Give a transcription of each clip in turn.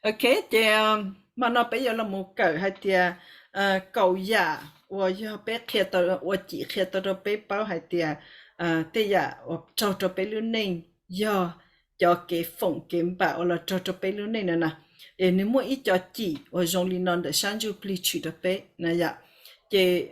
Ok, ces hmo no peb yuav los mus kawm hais tias kaum yam uas yog peb qhia tau, ua cim qhia tau rau peb paub hais tias tej yam uas raug rau peb lub neej yog cov kev foom kev npam uas los raug rau peb lub neej no na. Es nws muaj ib co cim uas zoo li no ntawm sab ntsuj plig tshwm rau peb na yom. Ces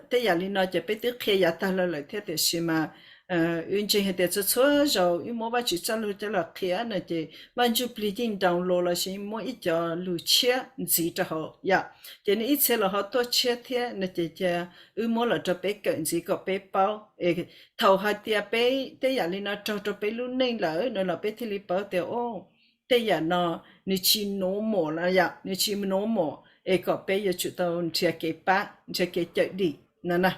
tej yam li no ces peb twb qhia yav tag los lawm thiab, tiam sis mas wb ntseeg hais tias txhua txhua zaus wb muab Vajtswv txoj lus coj los qhia no ces Vaj Ntsuj Plig yeej nroo los lossis muab ib co lus tshiab ntxiv rau hauv yom. Ces nws ib txhia los ho tuaj tshiab thiab no ces wb muab los rau peb kawm ntxiv kom peb paub. Thaum hais tias peb tej yam li no raug rau peb lub neej lawm no los peb thiaj li paub tias o, tej yam no nws tsis normal no yom, nws tsis normal, es kom peb yuav tsum tau nrhiav kev pab, nrhiav kev cawm dim no na.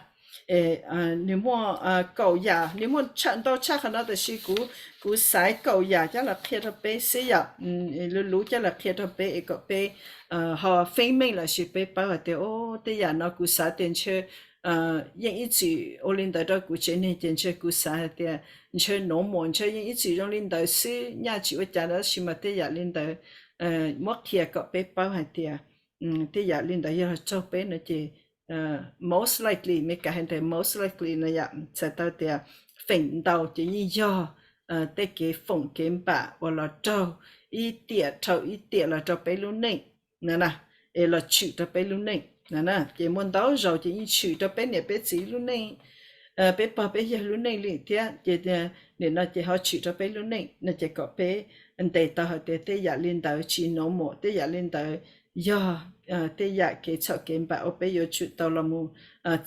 Nws muaj kaum yam, nws muaj ntau tshaj qhov no, tiam sis kuv, kuv xaiv kaum yam coj los qhia rau peb xwb yom, luv luv coj los qhia rau peb es kom peb ho feeb meej lossis peb paub hais tias o, tej yam no kuv xav tias ntshe yeej ib txwm ua li ntawd rau kuv tsev neeg, ces ntshe kuv xav hais tias ntshe normal, ntshe yeej ib txwm zoo li ntawd xwb, nyaj tsis ua cas, tab sis mas tej yam li ntawd muab qhia kom peb paub hais tias tej yam li ntawd yog los raug peb no ces most likely, Meskas hais tias most likely no yom, txhais tau tias feem ntau ces yeej yog tej kev foom kev npam uas los raug ib tiam dhau ib tiam los rau peb lub neej no na, es los tshwm rau peb lub neej no na. Ces muaj ntau zaus ces yeej tshwm rau peb niam peb txiv lub neej, peb pog peb yawg lub neej li thiab. Ces nim no ces ho tshwm rau peb lub neej no ces kom peb ntes tau hais tias tej yam li ntawd tsis normal, tej yam li ntawd yog tej yam kev txhaum kev npam uas peb yuav tsum tau los mus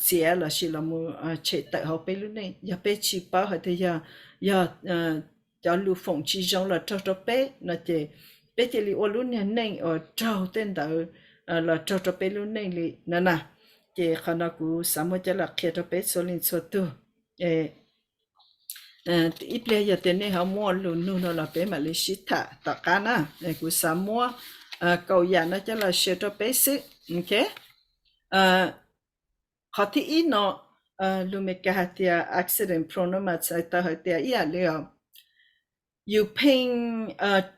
txiav lossis los mus tshem tawm hauv peb lub neej. Yog peb tsis paub hais tias yog, yog cov lus foom tsis zoo los raug rau peb no ces peb cia li ua lub niag neej uas raug tej ntawd los raug rau peb lub neej li no na. Ces qhov no kuv xav muab coj los qhia rau peb txhua leej txhua tug. Ib pliag yog tias nej ho muaj lus nug no los peb mam li sib tham tom qab na. Kuv xav muab kaum yam no coj los share rau peb xwb. Ok, qhov thib ib no, lus Meskas hais tias accident prone no mas txhais tau hais tias ib yam li yus pheej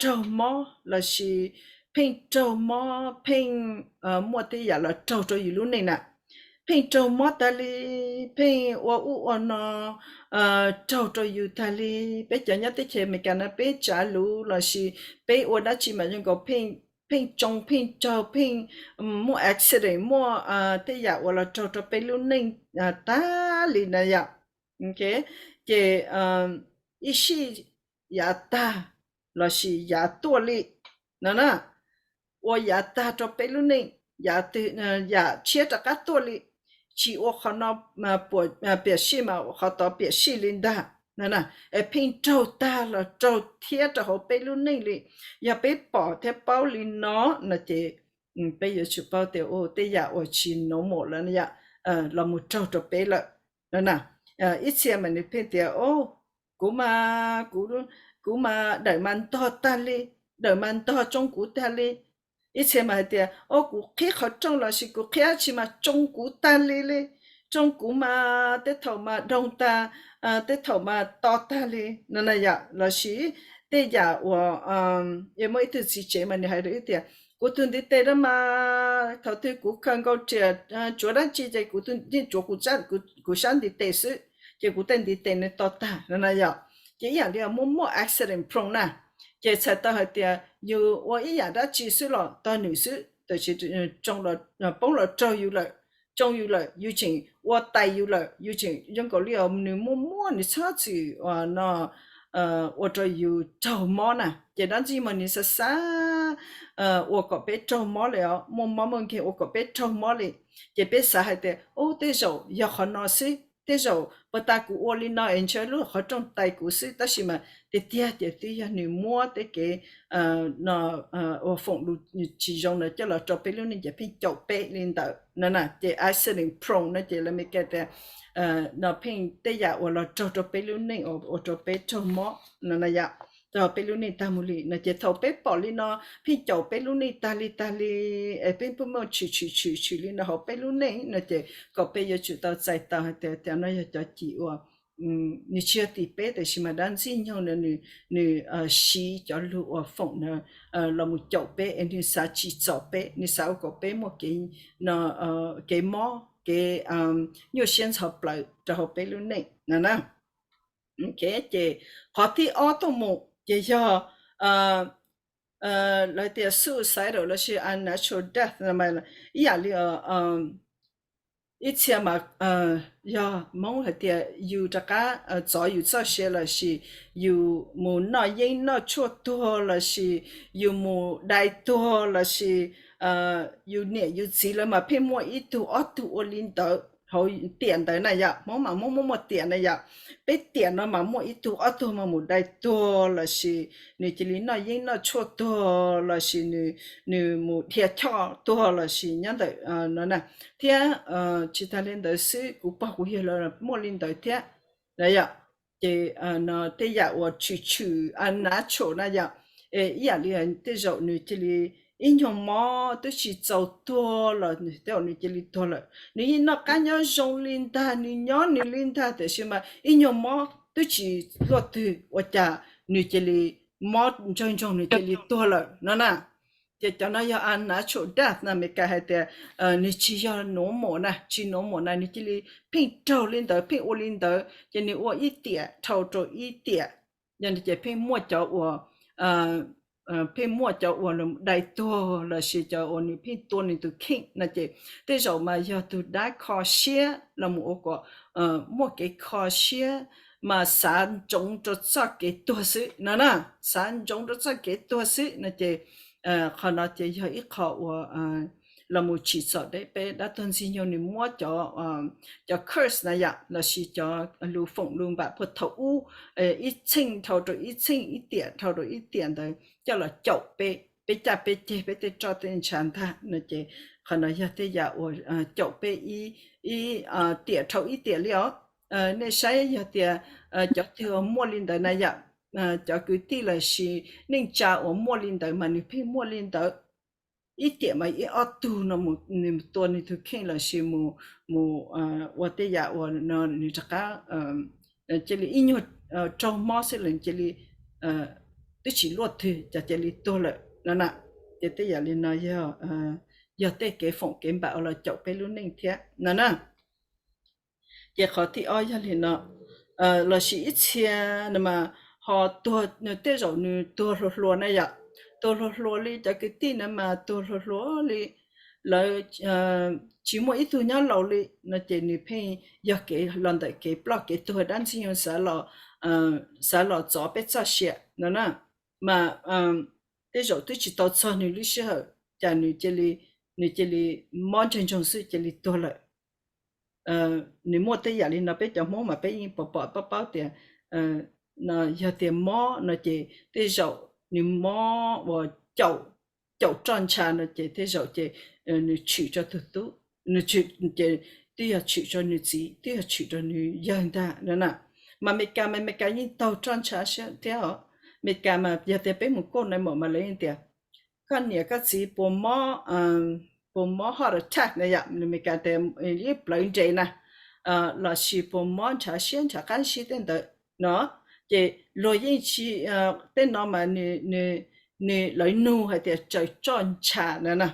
raug mob lossis pheej raug mob, pheej muaj tej yam los raug rau yus lub neej na, pheej raug mob tag li, pheej ua ub ua no raug rau yus tag li. Peb cov nyob teb chaws Amelikas no peb tsav lus lossis peb ua dab tsi mas zoo nkaus pheej tsoo pheej raug, pheej muaj accident, muaj tej yam uas los raug rau peb lub neej tag li na yom. Ces ib sij yav tag lossis yav tuaj li no na, ua yav tag rau peb lub neej, yam tshiab rov qab tuaj li, tsis ua qhov no piam sij mas qhov tod piam sij li ntag. Pheej raug tag los raug thiab rau hauv peb lub neej li. Yog peb pom thiab paub li no no ces peb yuav tsum paub tias tej yam uas tsis normal lawm los mus raug rau peb lawm. Ib txhia mas nws pheej tias o, kuv mas, kuv mas dawm mas ntog tag li, dawm mas ntog tsoo kuv tag li. Ib txhia mas hais tias o, kuv qhib qhov rooj lossis kuv qhib dab tsi mas tsoo kuv tag li li, tsoo kuv mas tej thaum mas doog tag, tej thaum mas to tag li no na yom. Lossis tej yam uas, muaj ib tug txiv tsev mas nws hais rau wb tias kuv tus ntiv tes no mas thaum twg kuv khaws nkaus riam tsuav dab tsi ces kuv yeej tsuav kuv sab ntiv tes xwb, ces kuv tej ntiv tes nws to tag no na yom. Ces ib yam li muaj muaj accident prone na, ces txhais tau hais tias yus ua ib yam dab tsi xwb los tog nws xwb, tab sis poob los raug yus lawm, tsoo yus lawm, yus tseem ua tais yus lawm, yus tseem zoo nkaus li nws muaj muaj nws txhob txwm no ua rau yus raug mob na. Ces dab ntxwg mas nws xav xav ua kom peb raug mob li os, muaj mob muaj nkeeg ua kom peb raug mob li. Ces peb xav hais tias u, tej zaum yog qhov no xwb, tej zaum puag ta kuv ua li no es ntshe lub qhov rooj tais kuv xwb, tab sis mas tiag tiag ces twb yog nws muab tej kev no ua foom lus tsis zoo no coj los rau peb lub neej ces pheej caum peb li ntawd no na. Ces accident prone no ces lawv Meskas tias no pheej tej yam uas los raug rau peb lub neej ua rau peb raug mob no na yom, raug peb lub neej tag mus li no. Ces thaum peb pom li no pheej caum peb lub neej tag li tag li, es peb pheej muaj tshwm tshwm tshwm tshwm li no hauv peb lub neej no ces kom peb yuav tsum tau txais tau hais tias cov no yog cov cim uas nws tsis yog tim peb, tab sis mas dab ntxwg nyoog no nws, nws siv cov lus uas foom no los mus caum peb, es nws xav tsim txom peb, nws xav ua kom peb muaj kev, kev mob, kev nyuaj siab ntxhov plawv rau hauv peb lub neej no na. Ces qhov thib ob tuaj mus ces yog lawv tias suicidal lossis unnatural death no, ib yam li ib txhia mas yog Hmoob hais tias yus rov qab txov yus txoj sia lossis yus mus noj yeeb noj tshuaj tuag lossis yus mus dai tuag lossis yus niam yus txiv lawv mas pheej muaj ib tug ob tug ua li ntawd hauv tiam ntawd na yom. Hmoob mas muaj muaj muaj tiam na yom. Peb tiam no mas muaj ib tug ob tug mas mus dai tuag lossis nws cia li noj yeeb noj tshuaj tuag lossis nws, nws mus dhia choj tuag lossis nyob ntawm no na. Thiab tsis tas li ntawd xwb, kuv pog kuv yawg lawv muaj li ntawd thiab na yom. Ces no tej yam uas tshwm tshwm unnatural na yom, ib yam li tej zaum nws cia li ib nyuag mob twb tsis txaus tuag los tej zaum nws cia li tuag lawm. Nws yeej noj qab nyob zoo li ntag, nws nyob nws li ntag, tiam sis mas ib nyuag mob twb tsis luaj twg ua cas nws cia li mob ntsoog ntsoog nws cia li tuag lawm no na. Ces cov no yog unnatural death na, Amelikas hais tias nws tsis yog normal na, tsis normal na, nws cia li pheej raug li ntawd, pheej ua li ntawd, ces nws ua ib tiam dhau rau ib tiam. Yog li ces pheej muaj cov uas pheej muaj cov uas dai tuag lossis cov uas nws pheej tua nws tus kheej no ces tej zaum mas yog tus dab kho siab los mus ua kom muaj kev kho siab mas xav ntsoov rau txoj kev tuag xwb no na, xav ntsoov rau txoj kev tuag xwb no ces qhov no ces yog ib qho uas los mus tsim txom peb, dab tuag ntxwg nyoog nws muab cov, cov curse na yom, lossis cov lus foom lus npam puag thaum ub ib txheej dhau rau ib txheej, ib tiam dhau rau ib tiam ntawd coj los caum peb, peb caj peb ceg, peb tej roj tej ntsha ntag no ces qhov no yog tej yam uas caum peb ib tiam dhau ib tiam li os. Nej saib yog tias cov twg muaj li ntawd na yom, cov kwv tij lossis neej tsa uas muaj li ntawd mas nws pheej muaj li ntawd. Ib tiam mas ib ob tug no nws tua nws tus kheej lossis mus, mus ua tej yam uas no nws rov qab cia li ib nyuag raug mob xwb los cia li twb tsis luaj twg ces cia li tuag lawm no na. Ces tej yam li no yog, yog tej kev foom kev npam uas los caum peb lub neej thiab no na. Ces qhov thib ob yog li no, lossis ib txhia no mas ho tuag, tej zaum nws tuag hluas hluas na yom, tuag hluas hluas li cov kwv tij no mas tuag hluas hluas li, lawv tsis muaj ib tug nyob laus li no ces nws pheej yog kev los ntawm kev ploj kev tuag, dab ntxwg nyoog xav los txov peb txoj sia no na. Mas tej zaum twb tsis tau txog nws lub sij hawm cas nws cia li, nws cia li mob ntsoog ntsoog xwb cia li tuag lawm. Nws muaj tej yam li no, peb cov Hmoob mas peb yeej pom pom paub paub tias yog tias mob no ces tej zaum nws mob uas caum, caum roj ntsha no ces tej zaum ces nws tshwm rau tus tub, nws, ces twb yog tshwm rau nws txiv, twb yog tshwm rau nws yawg ntag no na. Mas Amelikas mas Amelikas yeej taug roj ntsha thiab os. Amelikas mas yog tias peb mus koj na mom mas lawv yeej tias koj niam koj txiv puas mob, puas mob heart attack na yom, Amelikas tias ib plawv nres na, lossis puas mob ntshav siab ntshav qab siab tej ntawd no, ces luag yeej tsis, tej no mas nws, lawv nug hais tias tsaws roj ntsha na na.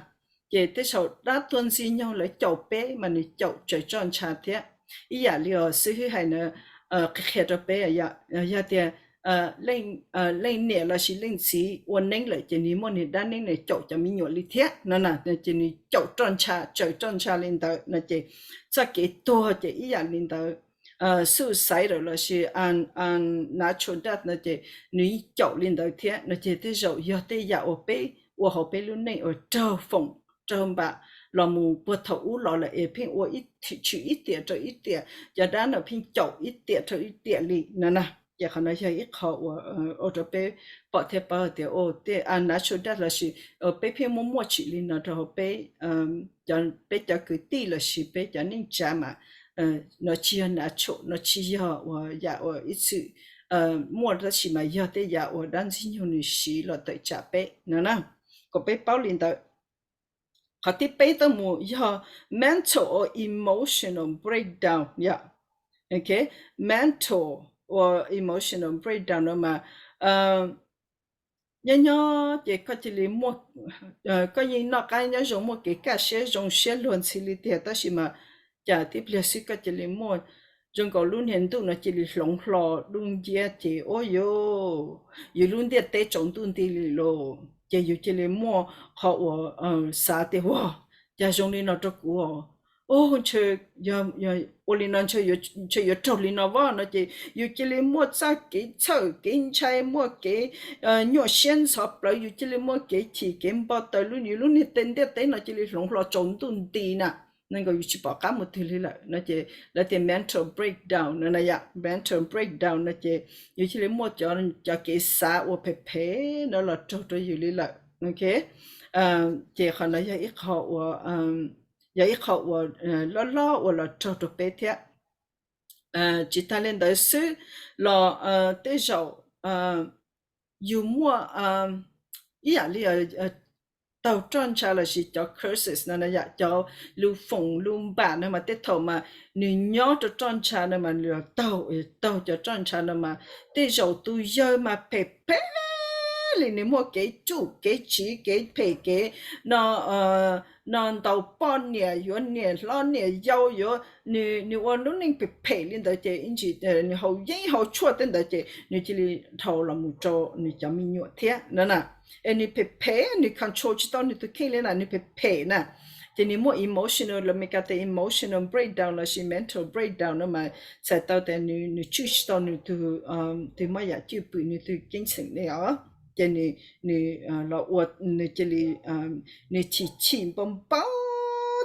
Ces tej zaum dab tuag ntxwg nyoog lawv caum peb mas nws caum tsaws roj ntsha thiab. Ib yam li os xib hwb hais na, qhia qhia rau peb, yog tias leej niam lossis leej txiv ua neeb lawm ces nws muaj nws dab neeb nws caum cov me nyuam li thiab no na, ces nws caum roj ntsha, tsaws roj ntsha li ntawd no ces txoj kev tuag ces ib yam li ntawd, suicide lossis unnatural death no ces nws yeej caum li ntawd thiab no ces tej zaum yog tej yam uas peb ua hauv peb lub neej uas raug foom raug npam los mus puag thaum ub los lawm es pheej ua tshwm ib tiam rau ib tiam, cov dab no pheej caum ib tiam rau ib tiam li no na. Ces qhov no yog ib qho uas ua rau peb pom thiab paub tias tej unnatural death lossis peb pheej muaj muaj tshwm li no rau hauv peb, peb cov kwv tij lossis peb cov neej tsa mas no tsis yog natural, no tsis yog uas yam uas ib txwm muaj, tab sis mas yog tej yam uas dab ntxwg nyoog nws siv los tawm tsam peb no na, kom peb paub li ntawd. Qhov thib peb tuaj mus yog mental or emotional breakdown yom. Ok, mental or emotional breakdown no mas nyob nyob ces koj cia li muaj, koj yeej noj qab nyob zoo muaj kev kaj siab zoo siab luag ntxhi li tiag, tab sis mas cas tib pliag xwb koj cia li muaj, zoo nkaus lub niag ntuj no cia li hloov hlo dub nciab ces ua yus, yus lub ntiaj teb tsaus ntuj nti li lauj. Ces yus cia li muaj qhov uas xav tias ua cas zoo li no rau kuv, ua ntshe ua li no ntshe yuav raug li no voj no ces yus cia li muaj txoj kev txhawj kev ntshai, muaj kev nyuaj siab ntxhov plawv, yus cia li muaj kev chim kev npau taws, yus lub niag ntiaj teb no cia li hloov hlo tsaus ntuj nti na, nkaus yus tsis pom qab mus twg li lawm no ces lawv tias mental breakdown no na yom, mental breakdown no ces yus cia li muaj cov kev xav uas phem phem no los raug rau yus li lawm. Ok, ces qhov no yog ib qho uas, yog ib qho uas loj loj uas los raug rau peb thiab. Tsis tas li ntawd xwb los tej zaum yus muaj ib yam li taug roj ntsha lossis cov curses no na yom, cov lus foom lus npam no mas tej thaum mas nws nyob rau roj ntsha no mas nws taug, taug cov roj ntsha no mas tej zaum tus yawg mas phem phem li, nws muaj kev tsuj kev tsiv kev phem kev no, no ntaus poj niam, yuav niam hlob niam yau, yuav, nws ua lub neej phem phem li ntawd ces ib ntsis nws haus yeeb haus tshuaj tej ntawd ces nws cia li dhau los mus rau nws cov me nyuam thiab no na. Es nws phem phem, nws control tsis tau nws tus kheej li na, nws phem phem na. Ces nws muaj emotional, los Meskas tias emotional breakdown lossis mental breakdown no mas txhais tau tias nws tswj tsis tau nws tus, tus moj yam cwj pwm, nws tus keeb xeem li os. Ces nws los ua, nws cia li, nws chim chim npau npau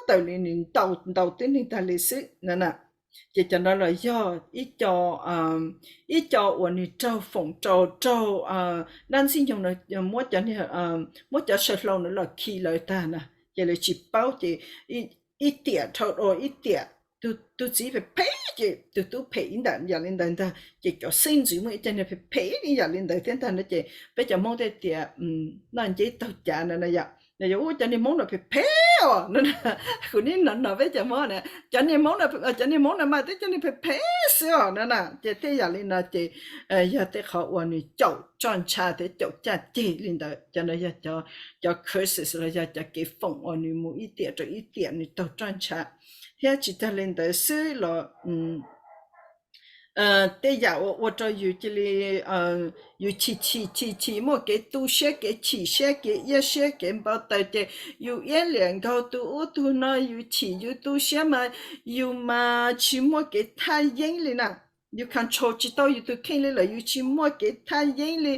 taws li, nws ntaus ntaus tib neeg tag li xwb no na. Ces cov no los yog ib co, ib co uas nws raug foom rau, raug dab ntxwg nyoog no muab cov, muab cov saw hlau no los khi lawv tag na, ces lawv tsis paub ces ib tiam dhau ua ib tiam, tus txiv phem phem ces tus tub phem ib yam li ntawd ntag, ces cov xeeb ntxwv muaj ib co niag phem phem ib yam li ntawd thiab ntag no ces peb cov Hmoob thiaj tias noj nceb taug cav no na yom. Yog ua cov niag Hmoob no phem phem os no, kuv nim no no peb cov Hmoob na, cov niag Hmoob no, cov niag Hmoob no mas twb cov niag phem phem xwb os no na. Ces tej yam li no ces yog tej qhov uas nws caum roj ntsha thiab caum caj ceg li ntawd. Cov no yog cov curses los yog cov kev foom uas nws mus ib tiam rau ib tiam nws taug roj ntsha. Thiab tsis tag li ntawd xwb los tej yam uas ua rau yus cia li, yus chim chim chim chim muaj kev tu siab kev chim siab kev iab siab kev npau taws ces yus iab liam nkaug tus ub tus no, yus chim yus tu siab mas yus mas tsis muaj kev thaj yeeb li na. Yus control tsis tau yus tus kheej li lawm, yus tsis muaj kev thaj yeeb li.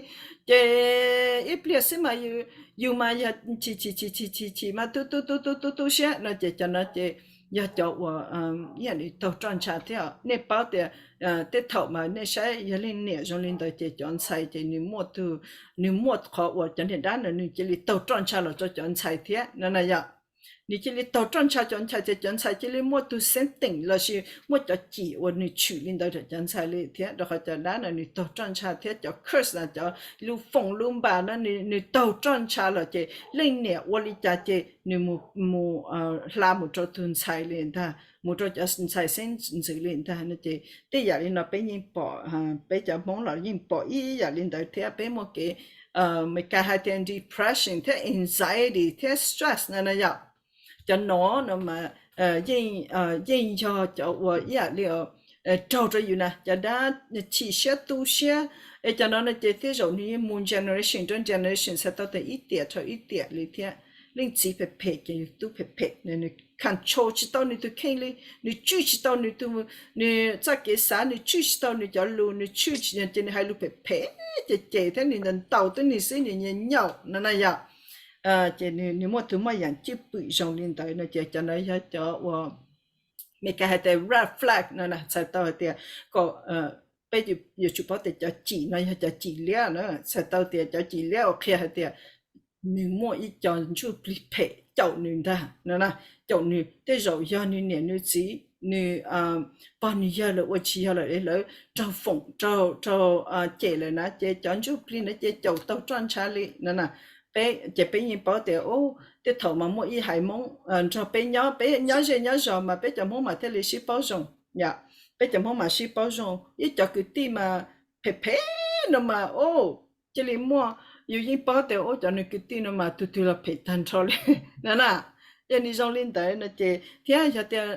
Ces ib pliag xwb mas yus mas yog chim chim chim chim chim chim mas tu tu tu tu tu tu siab no ces cov no ces yog cov uas ib yam li taug roj ntsha thiab. Nej paub tias tej thaum mas nej saib yog leej niam zoo li ntawd ces cov ntxhais ces nws muaj, nws muaj qhov uas cov niag dab no nws cia li taug roj ntsha los rau cov ntxhais thiab no na yom. Nws cia li taug roj ntsha cov ntxhais ces cov ntxhais cia li muaj tus xeeb teem lossis muaj cov cim uas nws tshwm li ntawd rau cov ntxhais li thiab, rau qhov cov dab no nws taug roj ntsha thiab cov curse no, cov lus foom lus npam no nws taug roj ntsha los ces leej niam ua li cas ces nws mus hla mus rau tus ntxhais li ntag, mus rau cov ntxhais xeeb ntxwv li ntag no ces tej yam li no peb yeej pom, peb cov Hmoob los yeej pom ib yam li ntawd thiab. Peb muaj kev, Meskas hais tias depression thiab anxiety thiab stress no na yom. Cov no no mas yeej, yeej yog cov uas ib yam li raug rau yus na, cov dab chim siab tu siab. Es cov no no ces tej zaum nws yeej mus generation rau generation txhais tau tias ib tiam rau ib tiam li thiab. Leej txiv phem phem ces yus tub phem phem, nws control tsis tau nws tus kheej li, nws tswj tsis tau nws tus, nws txoj kev xav, nws tswj tsis tau nws cov lus, nws tswj ces nws hais lus phem phem ces ces thiab nws ntaus tib neeg xwb nws nyiam nyaum no na yom. Ces nws muaj tus moj yam cwj pwm zoo li ntawd no ces cov no yog cov uas Meskas hais tias red flag no na, txhais tau hais tias kom peb yuav tsum paub tias cov cim no yog cov cim liab na, txhais tau tias cov cim liab uas qhia hais tias nws muaj ib co ntsuj plig phem caum nws ntag no na. Caum nws tej zaum yog nws niam nws txiv, nws pog nws yawg lawv ua tsis yog lawm es lawv raug foom raug cem lawm na ces cov ntsuj plig no ces caum taug roj ntsha li no na. Peb ces peb yeej paub tias tej thaum mas muaj ib haiv Hmoob nrog peb nyob, peb nyob zej nyob zos mas peb cov Hmoob mas thiaj li sib paub zoo yom. peb cov Hmoob mas sib paub zoo, ib cov kwv tij mas phem phem no mas, o, cia li muaj, yus yeej paub tias, o, cov nws kwv tij no mas tus twg los phem tag nrho li no na. Yog nws zoo li ntawd no ces thiab yog tias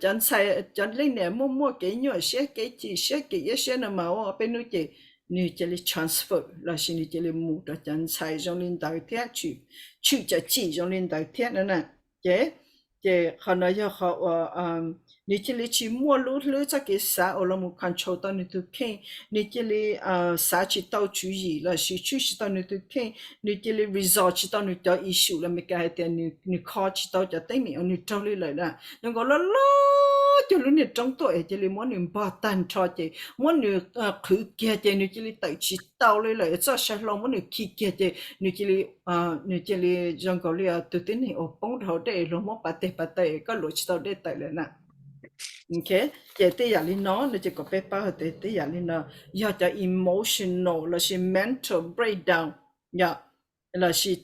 cov ntxhais, cov leej niam muaj muaj kev nyuaj siab, kev chim siab, kev iab siab no mas, o, peb hnub ces nws cia li transfer lossis nws cia li mus rau cov ntxhais zoo li ntawd thiab, tshwm cov chim zoo li ntawd thiab no na. Ces, ces qhov no yog qhov uas nws cia li tsis muaj lub hlwb txoj kev xav uas los mus control tau nws tus kheej, nws cia li xav tsis tau tswv yim lossis tswj tsis tau nws tus kheej, nws cia li resolve tsis tau nws cov issue los Meskas hais tias nws kho tsis tau cov teeb meem uas nws raug li lawm na. Zoo nkaus loj loj cuag lub niag roob tuaj es cia li muab nws npog tag nrho ces muab nws qhwv kiag ces nws cia li tawm tsis tau li lawm, txoj saw hlau muab nws khi kiag ces nws cia li, nws cia li zoo nkaus li tus tib neeg uas poob rau hauv dej luag muab pav teg pav taw es koj luam tsis tau dej tawm lawm na. Ces tej yam li no no ces kom peb paub hais tias tej yam li no yog cov emotional lossis mental breakdown, yog lossis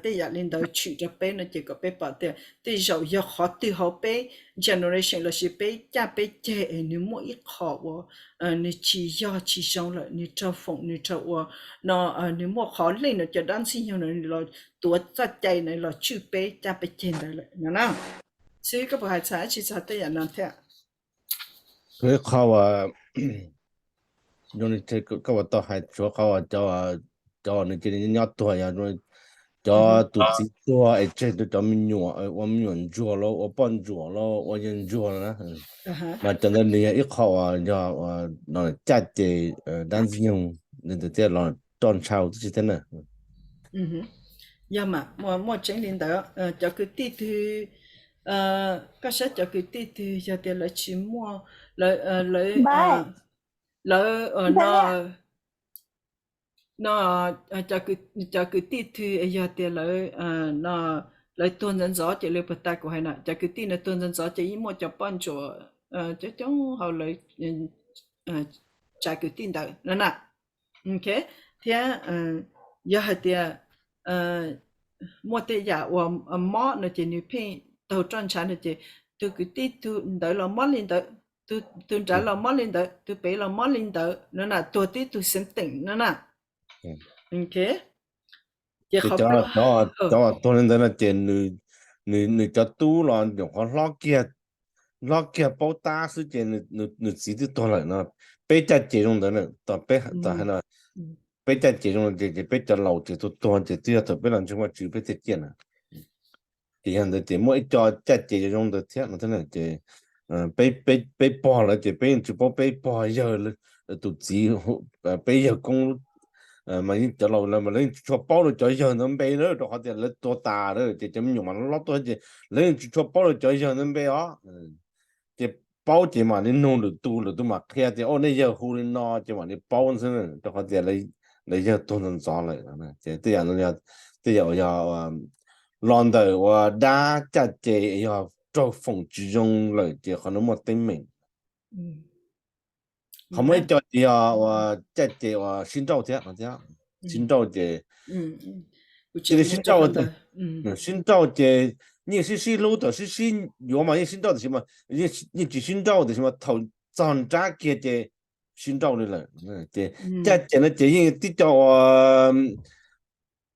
tej yam li ntawd tshwm rau peb no ces kom peb pom tias tej zaum yog qhov twg hauv peb generation lossis peb caj peb ceg es nws muaj ib qho uas nws tsis yog tsis zoo lawm, nws raug foom nws raug ua no, nws muaj qhov leej no cov dab ntxwg nyoog no nws los tuav txoj cai no los tswj peb caj peb ceg ntawd lawm no na. Xib, koj puas hais txog dab tsi txog tej yam no thiab? Ib qho uas zoo li koj puas tau hais tsuav qhov uas cov nws cia li nyob tuag, yog cov tus txiv tuag es tseg rau cov me nyuam, ua me nyuam ntsuag los ua poj ntsuam los ua yawg ntsuag los na. Mas cov ntawd nws yog ib qho uas yog caj ces dab ntxwg nyoog thiaj los roj ntsha tib si thiab na. Yog mas muaj tseeb li ntawd, cov kwv tij twg, koj saib cov kwv tij twg yog tias lawv tsis muaj, lawv, lawv no, no, cov kwv tij twg yog tias lawv, lawv tuag ntxov ntxov ces li puag ta kuv hais no, cov kwv tij no tuag ntxov ntxov ces yeej muaj cov poj ntsuam coob coob hauv lawv tsav kwv tij ntawd no na. Thiab yog hais tias muaj tej yam uas mob no ces nws pheej taug roj ntsha no ces tus kwv tij ntawd los mob li ntawd, tus nrad los mob li ntawd, tus pem los mob li ntawd no na, tuag tib tug xeev teem no na. Ces cov tuag li ntawd no ces nws cov tub los nyuam qhuav hlob kiag paub tab xwb ces nws txiv twb tuag lawm no. Peb caj ces zoo ntawd na, peb, peb caj ces zoo ces peb cov laus ces tuag tuag ces twb yog thaum peb los ntseeg Vajtswv peb thiaj ciaj na. Ces yog ntawd ces muaj ib co caj ces zoo ntawd thiab no thiab ces peb pog lawm ces peb yeej tsis paub peb pog yawg tus txiv, peb yawg koob mas yeej cov laus lawv mas lawv yeej tsis tshua paub rau cov yawg ntawd npe na, rau qhov tias lawv tuag tas lawm ces cov me nyuam mas hlob tuaj ces lawv yeej tsis tshua paub rau cov yawg ntawd npe os. Ces paub ces mam li nug lwm tus, lwm tus mam qhia tias, o, nej yawg hu li no ces mam li paub xwb, rau qhov tias lawv yawg tuag ntxov ntxov lawm. Ces tej yam no, tej yam uas yog los ntawm uas dab caj ces yog raug foom tsis zoo lawm ces qhov no muaj teeb meem. Qhov muaj ib co ces yog uas caj ces uas sib nrauj thiab, sib nrauj ces, cia li sib nrauj, sib nrauj ces yeej sib sib hlub thaum sib sib yuav mas yeej sib nrauj tiam sis mas yeej tsis sib nrauj tiam sis mas thaum txog nrab kiag ces sib nrauj li lawm. Ces caj ces no ces yeej tib co uas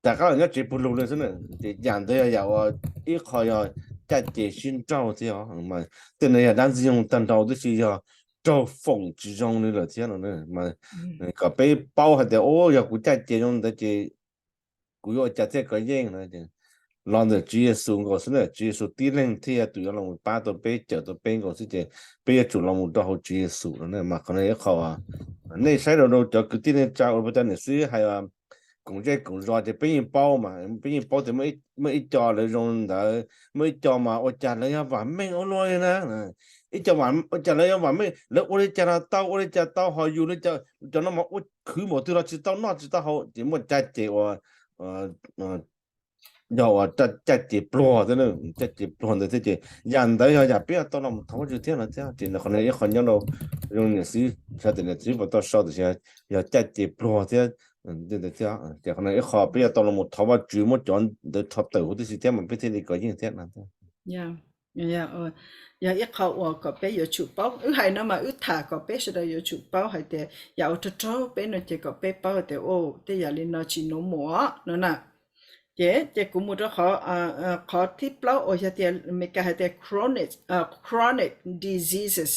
rov qab los nyob tsev puag lug li xwb na. Ces yam ntawd yog yam uas ib qho yog caj ces sib nrauj thiab os. Tej no yog dab ntxwg nyoog tag nrho tib si yog raug foom tsis zoo li lawm thiab no. Kom peb paub hais tias, u, yog kuv caj ces zoo ntawd ces kuv yuav ua cas thiaj kov yeej no. Los ntawm Tswv Yexus nkaus xwb na, Tswv Yexus tib leeg thiaj tus yuav los pab tau peb, cawm tau peb nkaus xwb ces peb yuav tsum los mus rau hauv Tswv Yexus no. Mas qhov no ib qho nej saib rau rau cov kwv tij neej tsa uas peb cov niam xib hais koom zej koom zos ces peb yeej paub mas, peb yeej paub tias muaj ib co lawv zoo ntawd, muaj ib co mas ua cas lawv yog vam meej ua luaj li na. Ib co ua cas lawv yog vam meej, lawv ua li cas los tau, ua li cas tau, ho yus li cas, cov no mas ua khwv npaum twg los tsis tau noj tsis tau haus, ces muaj caj ces uas yog uas caj ces pluag thiab, caj ces pluag ntawd thiab ces yam ntawd yog yam peb yuav tau los thov Vajtswv thiab no thiab. Ces qhov no ib qho nyob rau zoo niam xib, xav tias niam xib puas tau sau tiam sis yog caj ces pluag thiab. Ces qhov no ib qho peb yuav tau los thov Vajtswv muab cov ntawd rho tawm huv tib si thiab mas peb thiaj li kov yeej thiab no thiab. Yog ib qho uas kom peb yuav tsum paub, wb hais no mas wb tham kom peb sawv daws yuav tsum paub hais tias yam uas raug raug peb no ces kom peb paub hais tias, o, tej yam li no tsis normal no na. Ces, ces kuv mus rau qhov, qhov thib plaub uas yog tias Meskas hais tias chronic, chronic diseases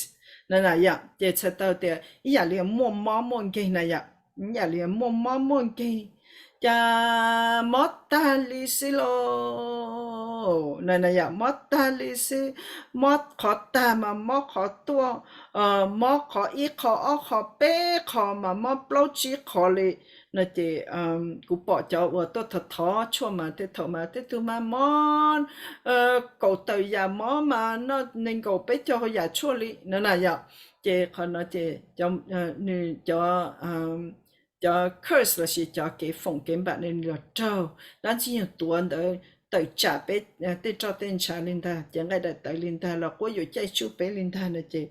no na yom. Ces txhais tau tias ib yam li muaj mob muaj nkeeg na yom, ib yam li muaj mob muaj nkeeg, cas mob tag li xwb lauj, na na yom, mob tag li xwb, mob qhov tag mas mob qhov tuaj, mob qhov ib qho ob qho peb qho mas mob plaub tsib qho li no ces kuv pom cov uas tuaj thov thov tshuaj mas tej thaum mas tej tug mas mob kaum tawm yam mob mas noj nees nkaum peb caug yam tshuaj li no na yom. Ces qhov no ces nws cov, cov curse lossis cov kev foom kev npam no los raug dab ntxwg nyoog tuav ntawd tawm tsam peb tej roj tej ntshav li ntag, cev nqaij daim tawv li ntag, los quab yuam caij tsuj peb li ntag no ces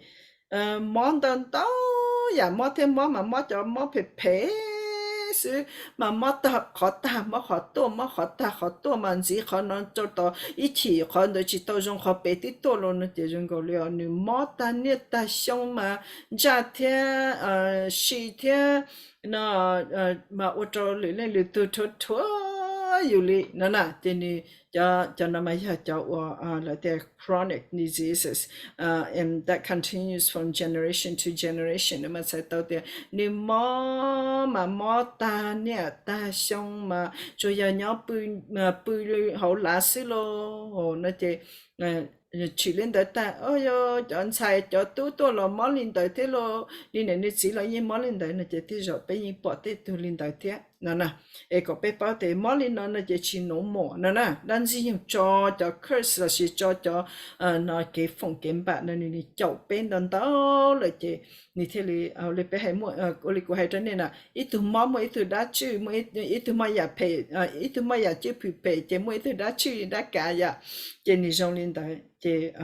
mob ntau ntau yam mob thiab, mob mas mob cov mob phem phem xwb, mas mob tag qhov tag mob qhov tuaj, mob qhov tag qhov tuaj mas ntxiv qhov no rau tod ib chim qhov ntawd tsis tau zoo qhov pem twb tuaj los no ces zoo nkaus li os nws mob tag niaj tag xyoo mas ntsaj thiab si thiab no mas ua rau lwm leej lwm tug rhuav rhuav yus li no na. Ces nws, cov no mas yog cov uas lawv tias chronic diseases and that continues from generation to generation no mas txhais tau tias nws mob mas mob tag niaj tag xyoo mas tsuas yog nyob pw hauv lav xwb lauj no ces tshwm li ntawd tag, o, yog cov ntxhais cov tub tuaj los mob li ntawd thiab lauj, li niam li txiv los yeej mob li ntawd no ces tej zaum peb yeej pom tej tug li ntawd thiab no na. Es kom peb paub tias mob li no no ces tsis normal no na, dab ntxwg nyoog tso cov curse lossis tso cov no kev foom kev npam no nws caum peb ntau ntau lawm ces nws thiaj li, li peb hais, ua li kuv hais rau nej na, ib tug mob muaj ib tug dab tswj, ib tug muaj yam phem, ib tug muaj yam cwj pwm phem ces muaj ib tug dab tswj dab kav yom. Ces nws zoo li ntawd ces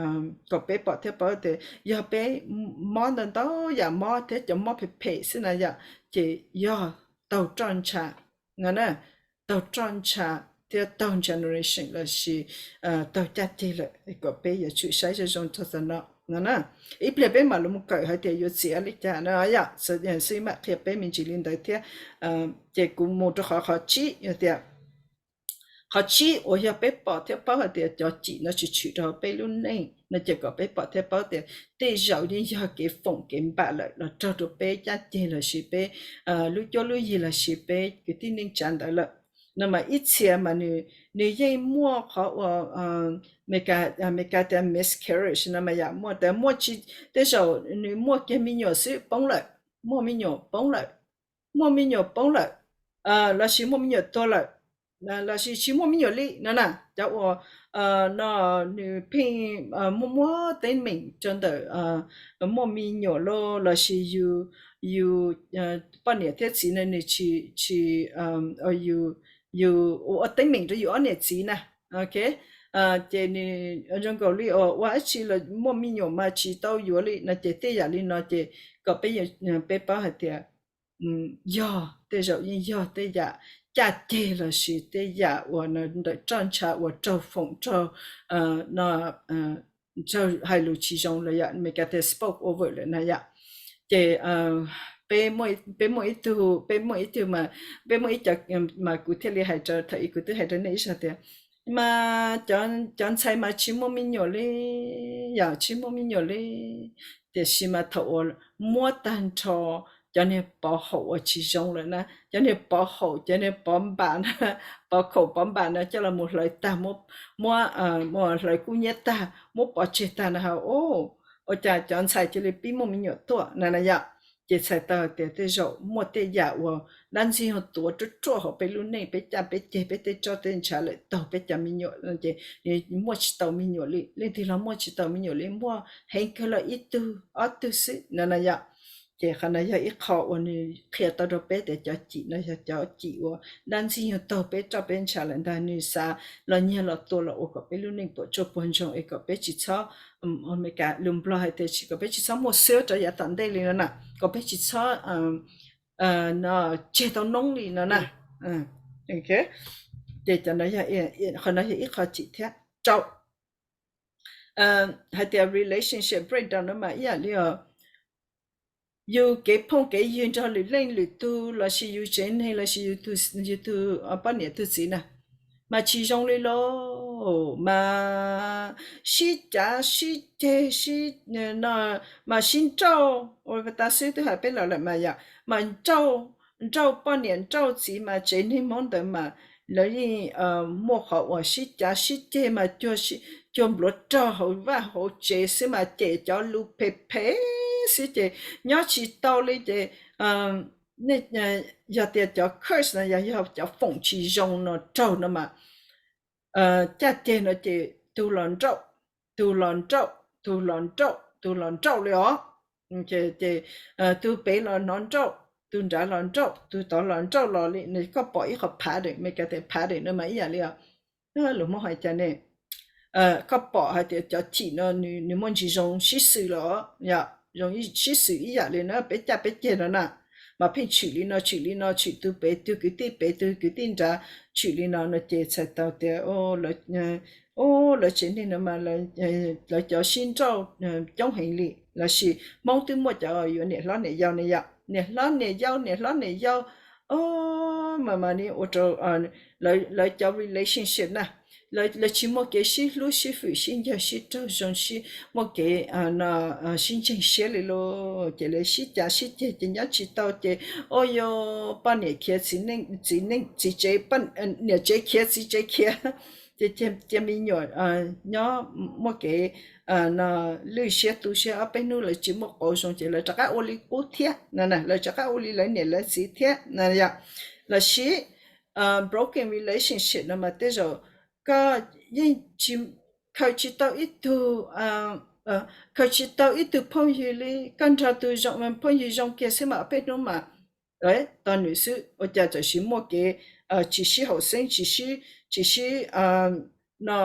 kom peb pom thiab paub tias yog peb mob ntau ntau yam mob thiab cov mob phem phem xwb na yom, ces yog taug roj ntsha no na, taug roj ntsha thiab taug generation lossis taug caj ceg lawm, kom peb yuav tsum saib zoo zoo txog qhov no no na. Ib pliag peb mam li mus kawm hais tias yuav txiav li cas no yom, xwb mam qhia peb me ntsis li ntawd thiab. Ces kuv mus rau qhov, qhov tsib yog tias, qhov tsib uas yog peb pom thiab paub hais tias cov cim no tshwm tshwm rau peb lub neej no ces kom peb pom thiab paub tias tej zaum yeej yog kev foom kev npam lawm los raug rau peb caj ceg lossis peb lub cuab lub yig lossis peb kwv tij neej tsa ntawd lawm. No mas ib txhia mas nws yeej muaj qhov uas Meskas tias miscarriage no mas yam muaj tias muaj tsis, tej zaum nws muaj kiag me nyuam xwb poob lawm, muaj me nyuam poob lawm, muaj me nyuam poob lawm, lossis muaj me nyuam tuag lawm, lossis tsis muaj me nyuam li no na. Cov uas no nws pheej muaj muaj teeb meem rau ntawm muaj me nyuam los lossis yus, yus poj niam thiab txiv no nws tsis, tsis, yus, yus ua teeb meem rau yus ob niam txiv na. Ok, ces nws zoo nkaus li uas ua dab tsi los muaj me nyuam mas tsis tau yuav li no ces tej yam li no ces kom peb, peb paub hais tias yog tej zaum yeej yog tej yam caj ceg lossis tej yam uas ntawm roj ntsha uas raug foom raug no, raug hais lus tsis zoo los yom, Meskas tias spoke over lawm na yom. Ces peb muaj ib tug, peb muaj ib tug, peb muaj ib co, mas kuv thiaj li hais rau, thaum ub kuv twb hais rau nej ib zaug tias mas cov ntxhais mas tsis muaj me nyuam li, yam tsis muaj me nyuam li. Tiam sis mas thaum uas muab tag nrho cov niag pov haum uas tsis zoo lawm na, cov niag pov haum, cov niag pov npam na, pov khaum pov npam na coj los mus hlawv tag, muab, muab hlawv kub nyiab tag, muab pov tseg tag na ha, ua cas cov ntxhais cia li pib muaj me nyuam tuaj na na yom. Ces txhais tau tias tej zaum muaj tej yam uas dab ntxwg nyoog tuav ruaj ruaj hauv peb lub neej, peb caj peb ceg, peb tej roj tej ntshav lawm taug peb cov me nyuam ces nws muaj tsis tau me nyuam li. Leej twg los muaj tsis tau me nyuam li, muaj heev kawg los ib tug ob tug xwb no na yom. Ces qhov no yog ib qho uas nws qhia tau rau peb tias cov cim no yog cov cim uas dab ntxwg nyoog taug peb roj peb ntshav lawm ntag, nws xav los nyiag los tua los ua kom peb lub neej puas tsuaj puas ntsoog es kom peb tsis txhob, Meskas lus Nplog hais tias kom peb tsis txhob muaj xwb rau yav tom ntej li no na, kom peb tsis txhob no tseg tau noob li no na. Ces cov no, qhov no yog ib qho cim thiab. Rau hais tias relationship breakdown no mas ib yam li os, yus kev phooj kev ywg nrog lwm leej lwm tug lossis yus tsev neeg lossis yus tug poj niam tug txiv na, mas tsis zoo li lauj, mas sib cav sib ceg, sib, no, mas sib nrauj, ua tas xwb twb hais peb los lawm mas yom, mas nrauj, nrauj poj niam nrauj txiv mas tsev neeg Hmoob ntawd mas lawv yeej muaj qhov uas sib cav sib ceg mas cuag npluav rog hauv vaj hauv tsev xwb mas cem cov lus phem phem xwb ces nyob tsis tau li ces yog tias cov curse no yog, yog cov foom tsis zoo no raug no mas caj ceg no ces tug los nrauj, tug los nrauj, tug los nrauj, tug los nrauj li os. Ces tug pem los hnov nrauj, tug nrad los nrauj, tug tod los nrauj los li. Koj pom ib qho pattern, Meskas tias pattern no mas ib yam li os, lus Hmoob hais cas ne, koj pom hais tias cov chim no nws muaj ntsis zoo sib xws los, zoo sib xws ib yam li na peb caj peb ceg no na, mas pheej tshwm li no tshwm li no, tshwm tug pem tug kwv tij pem tug kwv tij nrad, tshwm li no no ces txhais tau tias lawv tsev neeg no mas lawv cov sib nrauj coob heev li. Lossis Hmoob twb muaj cov yuav niam hlob niam yau ne yom, niam hlob niam yau, niam hlob niam yau, mas mas ni ua rau lawv cov relationship na, lawv tsis muaj kev sib hlub sib fwm sib ncawg sib raug zoo, sib muaj kev sib ntseeg siab li lauj. Ces lawv sib cav sib ceg ces nyob tsis tau ces ua yog poj niam khiav txiv neej, txiv tsev, niam tsev khiav txiv tsev khiav, ces cia me nyuam nyob muaj kev lwj siab tu siab, ob peb hnub lawv tsis muaj qauv zoo ces lawv rov qab ua li qub thiab, lawv rov qab ua li lawv niam lawv txiv thiab na yom. Lossis broken relationship no mas tej zaum koj yeej khaws tsis tau ib tug, khaws tsis tau ib tug phooj ywg li, koj nrog tus phooj ywg zoo kiag xwb mas ob peb hnub mas tos nws xwb ua cas txawm sis muaj kev tsis sib haum xeeb, tsis sib, tsis sib no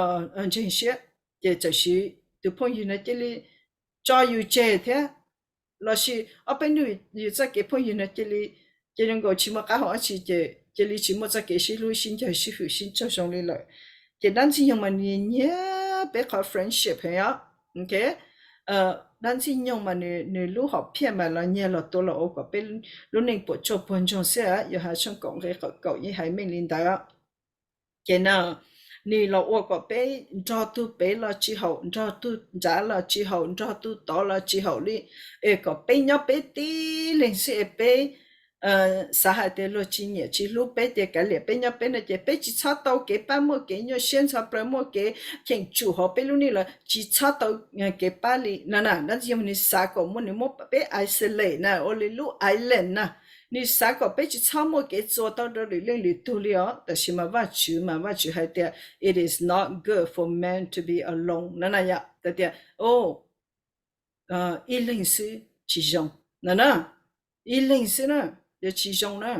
ntseeg siab, ces txawm sis tus phooj ywg no cia li tso yus tseg thiab. Lossis ob peb hnub yus txoj kev phooj ywg no cia li, cia li nkaus tsis muaj qab hau dab tsi ces cia li tsis muaj txoj kev sib hlub sib ncawg sib fwm sib raug zoo li lawm. Ces dab ntxwg nyoog mas nws nyiag peb qhov friendship heev os. Dab ntxwg nyoog mas nws lub hom phiaj mas los nyiag los tua los ua kom peb lub neej puas tsuaj puag ntsoog xwb. Yauhas tshooj kaum nqe kaum yeej hais meej li ntawd. Ces no nws los ua kom peb nrog tug pem los tsis haum, nrog tug nrad los tsis haum, nrog tug tod los tsis haum li, es kom peb nyob peb tib leeg xwb es peb xav hais tias luag tsis nyiam tsis hlub peb ces kav liam peb nyob peb no ces peb tsis txhob tau kev pab muaj kev nyuaj siab ntxhov plawv, muaj kev cheem tsum hauv peb lub neej lawm, tsis txhob tau kev pab li no na. Dab ntxwg nyoog nws xav kom muaj, nws muab peb isolate na ua li lub island na. Nws xav kom peb tsis txhob muaj kev txuas tau rau lwm leej lwm tug li os. Tab sis mas Vajtswv mas Vajtswv hais tias it is not good for man to be alone no na yom. Tias ib leeg xwb tsis zoo no na, ib leeg xwb na, yuav tsis zoo na.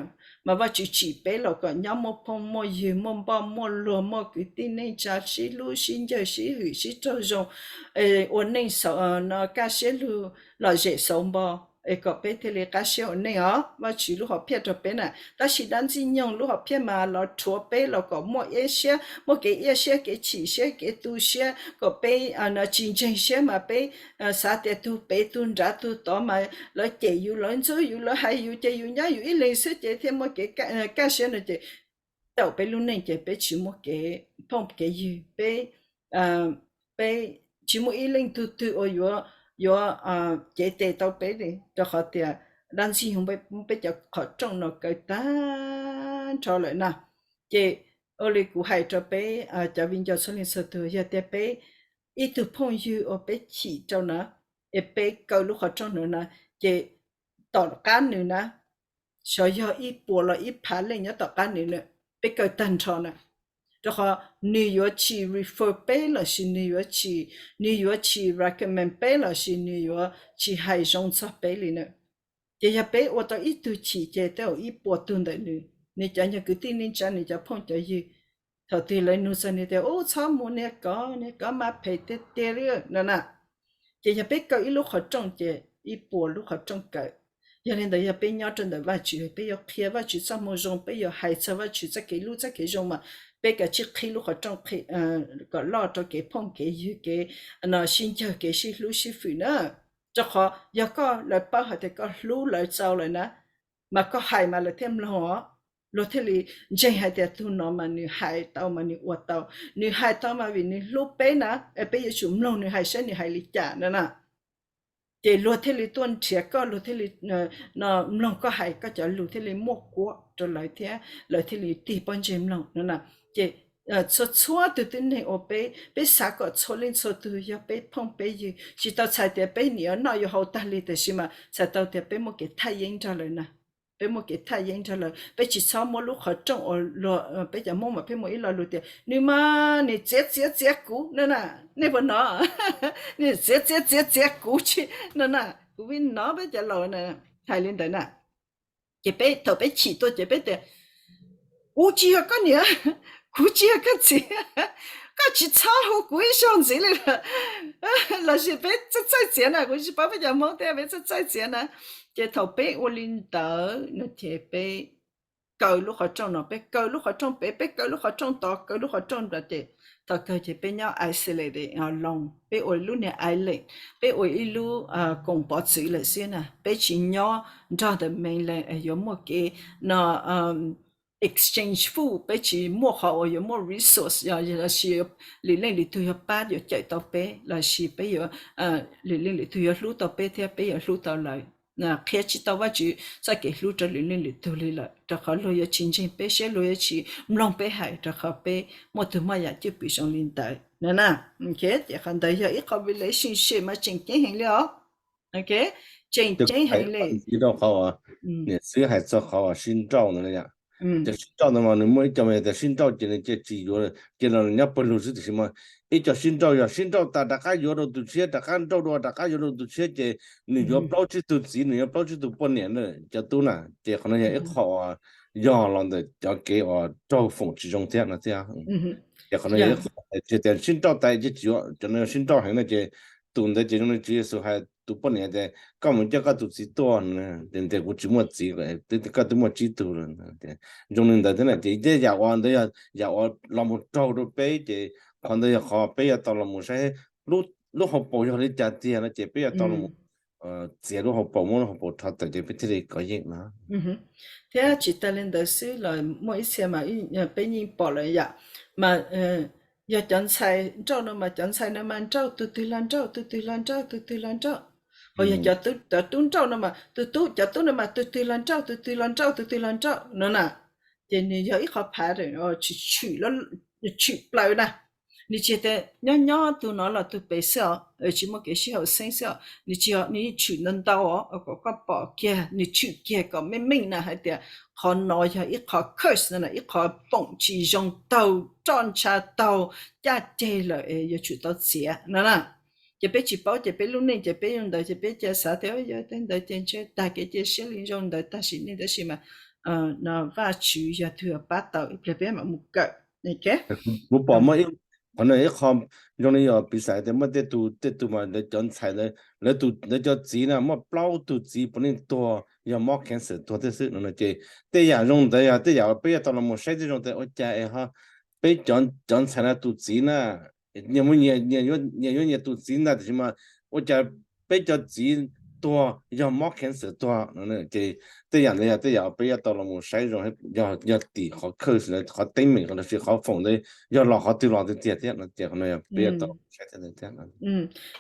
Mas Vajtswv tsim peb los kom nyob muaj phooj muaj ywg, muaj npoj muaj luag, muaj kwv tij neej tsa sib hlub sib ncawg sib hwm sib raug zoo, ua neej no kaj siab lug lom zem xauv npo, es kom peb thiaj li qab siab ua neej os. Vajtswv lub hom phiaj rau peb na, tab sis dab ntxwg nyoog lub hom phiaj mas los rhuav peb los kom muaj iab siab, muaj kev iab siab, kev chim siab, kev tu siab, kom peb tsis ntseeg siab mas peb xav tias tug pem tug nrad tug tod mas lawv cem yus, lawv ntxub yus, lawv hais yus ces yus nyob yus ib leeg xwb ces thiaj muaj kev kaj siab no ces tau peb lub neej ces peb tsis muaj kev phooj kev ywg, peb, peb tsis muaj ib leej tug twg uas yuav, yuav cev tes tau peb li, rau qhov tias dab ntxwg nyoog peb cov qhov rooj no kaw tag nrho lawm na. Ces ua li kuv hais rau peb cov viv ncaus txhua leej txhua tug, yog tias peb ib tug phooj ywg uas peb chim rau na, es peb kaw lub qhov rooj no na, ces tom qab nws na, xyov yog ib puas los ib phav leej nyob tom qab nws na, peb kaw tag nrho na. Rau qhov nws yuav tsis refer peb lossis nws yuav tsis, nws yuav tsis recommend peb lossis nws yuav tsis hais zoo txog peb li na. Ces yog peb ua tau ib tug chim ces tej zaum ib puas tug ntawm nws, nws cov nyuag kwv tij neej tsa, nws cov phooj cov ywg, thaum twg lawv nug txog nws tias ub txhob mus, niag kov, niag kov mas phem tiag tiag li no na. Ces yog peb kaw ib lub qhov rooj ces ib puas lub qhov rooj kawm. Yog li ntawd yog peb nyob rau ntawm Vajtswv, peb yuav qhia Vajtswv txoj moo zoo, peb yuav hais txog Vajtswv txoj kev hlub txoj kev zoo mas peb kav tsij qhib lub qhov rooj kom loj rau kev phooj kev ywg, kev sib ncawg, kev sib hlub sib fwm na. Rau qhov yog koj, lawv paub hais tias koj hlub lawv txaus lawm na, mas koj hais mas lawv thiaj mloog os. Luag thiaj li ntseeg hais tias tus no mas nws hais tau mas nws ua tau, nws hais tau mas vim nws hlub peb na, peb yuav tsum mloog nws hais saib nws hais li cas no na. Ces luag thiaj li tuaj nrhiav koj, luag thiaj li mloog koj hais, koj cov lus thiaj li muaj kuab rau lawv thiab lawv thiaj li tig pob ntseg mloog no na. Ces txhua txhua tus tib neeg uas peb, peb xav kom txhua leej txhua tus yog peb phooj peb ywg, tsis tau txhais tias peb nim yuav noj yuav haus tag li, tiam sis mas txhais tau tias peb muaj kev thaj yeeb nrog lawv na. Peb muaj kev thaj yeeb nrog lawv, peb tsis txhob muab lub qhov rooj uas luag, peb cov Hmoob mas peb muaj ib lo lus tias nws mas nws txiav txiav txiav kuv no na. Nej puas hnov? Nws txiav txiav txiav txiav kuv tsis no na. Kuv pheej hnov peb cov laus hais li ntawd na. Ces peb thaum peb chim tuaj ces peb tias kuv tsis yog koj niam, kuv tsis yog koj txiv, koj tsis txhob hu kuv ib zaug ntxiv li lawm. Lossis peb txawj txawj txiav na, kuv tsis paub peb cov Hmoob thiab, peb txawj txawj txiav na. Ces thaum peb ua li ntawd no ces peb kaw lub qhov rooj no, peb kaw lub qhov rooj pem, peb kaw lub qhov rooj tod, kaw lub qhov rooj ntawd ces thaum kawg ces peb nyob isolated loo, peb ua lub niag island, peb ua ib lub koom pov txwv lawm xwb na, peb tsis nyob nrog the mainland yuav muaj kev no exchange food, peb tsis muaj qhov uas yuav muaj resource lossis lwm leej lwm tug yuav pab yuav cawm tau peb, lossis peb yuav, lwm leej lwm tug yuav hlub tau peb thiab peb yuav hlub tau lawv. Qhia tsis tau Vajtswv txoj kev hlub rau lwm leej lwm tug li lawm, rau qhov luag yuav tsis ntseeg peb siab, luag yuav tsis mloog peb hais, rau qhov peb muaj tug moj yam cwj pwm zoo li ntawd no na. Ces qhov ntawd yog ib qho relationship mas tseem ceeb heev li os. Tseem ceeb heev li. Rau qhov niam xwb hais txog qhov sib nrauj ntawd, cov sib nrauj ntawd mas nws muaj ib co mas tias sib nrauj ces nws cia tsis yuav, ces los nyob pawg lug xwb, tiam sis mas ib co sib nrauj yog sib nrauj tas rov qab yuav rau tus tshiab, rov qab nrauj dua rov qab yuav rau tus tshiab, ces nws yuav plaub tsib tug txiv, nws yuav plaub tsib tug poj niam na, cov tub na. Ces qhov no yog ib qho uas yog los ntawm cov kev uas raug foom tsis zoo thiab no thiab. Ces qhov no yog ib qho tias sib nrauj tas ces tsis yuav, cov no yog sib nrauj heev no ces tus ntawd ces zoo li Tswv Yexus hais tus poj niam tias koj mus coj koj tus txiv tuaj, ces tias kuv tsis muaj txiv, koj twb muaj tsib tug lawm. Zoo li ntawd thiab na, ces tej yam uas ntawd yog yam uas los mus raug rau peb, ces qhov ntawd yog qhov peb yuav tau los mus saib lub hauv paus yog li cas tiag no ces peb yuav tau los txiav lub hauv paus, muab lub hauv paus rho tawm ces peb thiaj li kov yeej no. Thiab tsis tas li ntawd xwb los muaj ib txhia mas peb yeej pom lawm yom, mas yog cov ntxhais nrauj no mas cov ntxhais no mas nrauj tus twg los nrauj, tus twg los nrauj, tus twg los nrauj. Ho yog cov tub nrauj no mas tus tub, cov tub no mas tus twg los nrauj, tus twg los nrauj, tus twg los nrauj no na. Ces nws yog ib qho phav tshwm, tshwm plaws na. Nws tsis tias nyob nyob tus no los tus pem xwb os, tsis muaj kev sib haum xeeb xwb os, nws tsis, nws yeej tshwm ntau ntau os, kom koj pom kiag, nws tshwm kiag kom meej meej na hais tias qhov no yog ib qho curse no, ib qho foom tsis zoo taug, roj ntsha taug, caj ceg lawm es yuav tsum tau txiav no na. Ces peb tsis paub ces peb lub neej ces peb zoo ntawd ces peb cia xav tias yog tej ntawd ces ntshe tag kev cia siab li zoo ntawd tag sim neej, tab sis mas no Vajtswv yog tus uas pab tau, ib pliag peb mam mus kawm. Kuv pom muaj ib qho no, ib qho zoo li yog piv xam tias muaj tej tug, tej tug mas lawv cov ntxhais, lawv cov txiv na muaj plaub tug txiv puav leej tuag yog mob cancer tuag thiab xwb no ces tej yam zoo ntawd yog tej yam peb yuav tau los mus saib thiab zoo tias ua cas es ho peb cov ntxhais no tus txiv na, nyias muaj nyias, nyias yuav nyias tus txiv ntag, tiam sis mas ua cas peb cov txiv tuag yog mob cancer tuag no ces tej yam ntawd yog tej yam peb yuav tau los mus saib zoo, yog tim qhov curse, qhov teeb meem los sis qhov foom ntawd yog los qhov twg los tiag tiag thiab no ces qhov no yog peb yuav tau saib thiab ntawd thiab.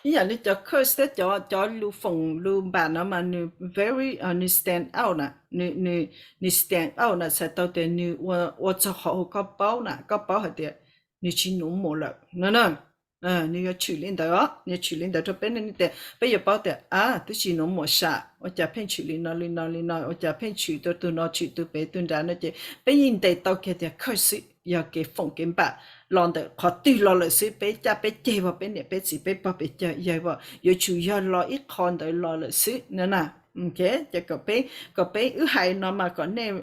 Ib yam li cov curse thiab cov lus foom lus npam no mas nws very, nws stand out na, nws stand out na txhais tau tias nws ua txog qhov uas koj paub na, koj paub hais tias nws tsis normal lawm no na. Nws yuav tshwm li ntawd os, nws yuav tshwm li ntawd rau peb ne tias peb yuav paub tias a twb tsis normal sam, ua cas pheej tshwm li no li no li no, ua cas pheej tshwm tus, tus no tshwm tus pem tus nrad no ces peb yeej ntes tau kiag tias khaws xwb yog kev foom kev npam los ntawm qhov twg los lawm xwb, peb caj peb ceg uas peb niam peb txiv peb pog peb cawg yawg uas yuav tsum yog los ib qho ntawd los lawm xwb no na. Ces kom peb, kom peb wb hais no mas kom nej,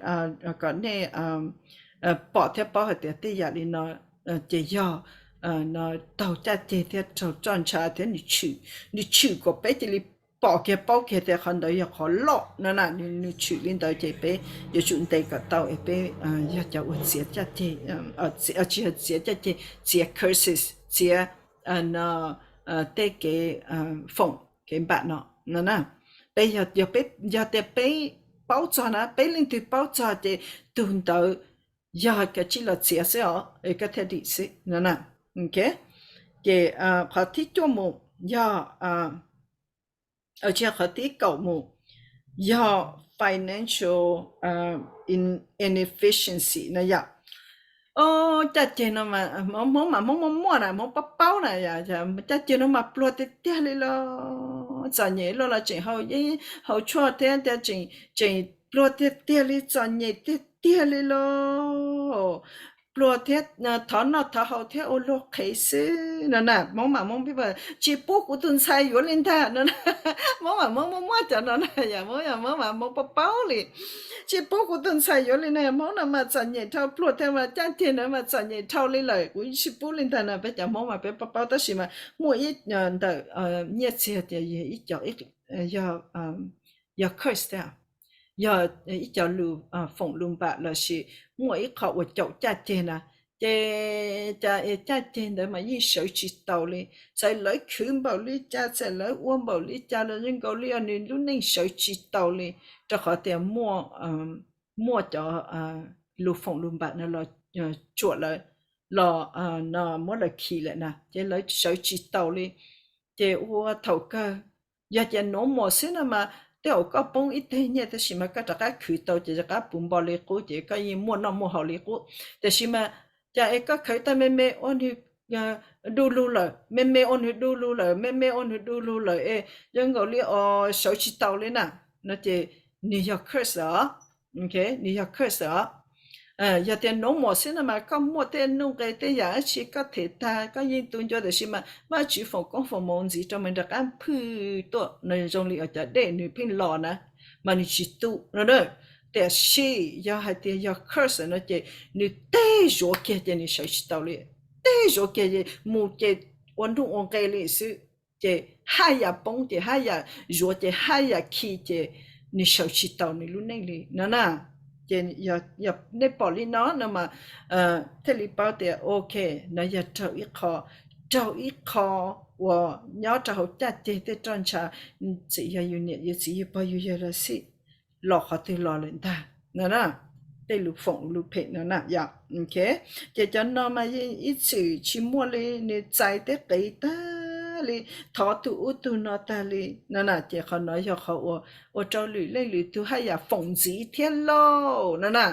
kom nej pom thiab paub hais tias tej yam li no ces yog no taug caj ceg thiab raug roj ntsha thiab nws tshwm, nws tshwm kom peb cia li pom kiag paub kiag tias qhov ntawd yog qhov loj no na, nws tshwm li ntawd ces peb yuav tsum ntes kom tau es peb yog cov uas txiav caj ceg, tsis yog txiav caj ceg, txiav curses, txiav tej kev foom kev npam no no na. Peb yog tias peb paub txog na, peb leej twg paub txog ces tus ntawd yog kav tsij los txiav xwb os, koj thiaj dim xwb no na. Ces qhov thib cuaj mus yog, tsis, qhov thib kaum mus yog financial inefficiency no yom. Caj ceg no mas Hmoob mas Hmoob muaj muaj na, Hmoob paub paub na, caj ceg no mas pluag tiag tiag li los, txom nyem luaj los tseem haus yeeb haus tshuaj thiab tias tseem pluag tiag tiag li, txom nyem tiag tiag li los, pluag thiab thov noj thov haus thiab ua luag qhev xwb no na. Hmoob mas Hmoob tsis pub kuv tus ntxhais yuav li ntag no. Hmoob mas Hmoob muaj muaj cov no na, yog Hmoob, yog Hmoob mas Hmoob paub paub li. Tsis pub kuv tus ntxhais yuav li na, Hmoob no mas txom nyem dhau, pluag thiab mas caj ceg no mas txom nyem dhau li lawm, kuv tsis pub li ntag no. Peb cov Hmoob mas peb paub paub, tab sis mas muaj ib ntawm nyiaj txiag tias yog ib co, yog, yog curse thiab, yog ib co lus foom lus npam lossis muaj ib qho uas caum caj ceg na, ces cas es caj ceg ntawd mas yeej sawv tsis taus li. Txawm lawv khwv npaum li cas, txawm lawv ua npaum li cas los zoo nkaus li nws lub neej sawv tsis taus li, rau qhov tias muaj, muaj cov lus foom lus npam no los tsuam lawv, los no muab lawv khi lawm na, ces lawv sawv tsis taus li. Ces ua thaum kawg, yog tias nuav muas xwb no mas tej zaum koj poob ib teg nyiaj tab sis mas koj rov qab khwv tau ces rov qab puv npo li qub, ces koj yeej muaj noj muaj haus li qub. Tiam sis mas cas es koj khwv tau me me ua nws du lug lawm, me me ua nws du lug lawm, me me ua nws du lug lawm es zoo nkaus li os sawv tsis taus li na, no ces nws yog curse os. Nws yog curse os. Yog tias nuav muas xwb no mas koj muaj tej nuj nqe tej yam dab tsi koj them tag koj yeej tu ncua, tiam sis mas Vajtswv foom koob foom moov ntxiv rau mas nws rov qab phwj tuaj no zoo li os cov dej nws pheej los na, mas nws tsis tu no na. Tiam sis yog hais tias yog curse no ces nws teg zuav kiag ces nws sawv tsis taus li, teg zuav kiag mus ces ua nuj ua nqe li xwb. Ces haj yam poob ces haj yam zuav ces haj yam khi ces nws sawv tsis taus nws lub neej li no na. Ces yog nej pom li no no mas thiaj li paub tias ok, no yog raug ib qho, raug ib qho uas nyob rau hauv caj ceg tej roj ntsha, txawm yog yus niam yus txiv yus pog yus yawg los xij, los qhov twg los lawm ntag no na. Tej lus foom lus phem no na yom. Ces cov no mas yeej ib txwm tsis muaj li, nws txais tej qev tag li, thov tug ub tug no tag li no na. Ces qhov no yog qhov uas ua rau lwm leej lwm tug haj yam foom ntxiv thiab lauj no na.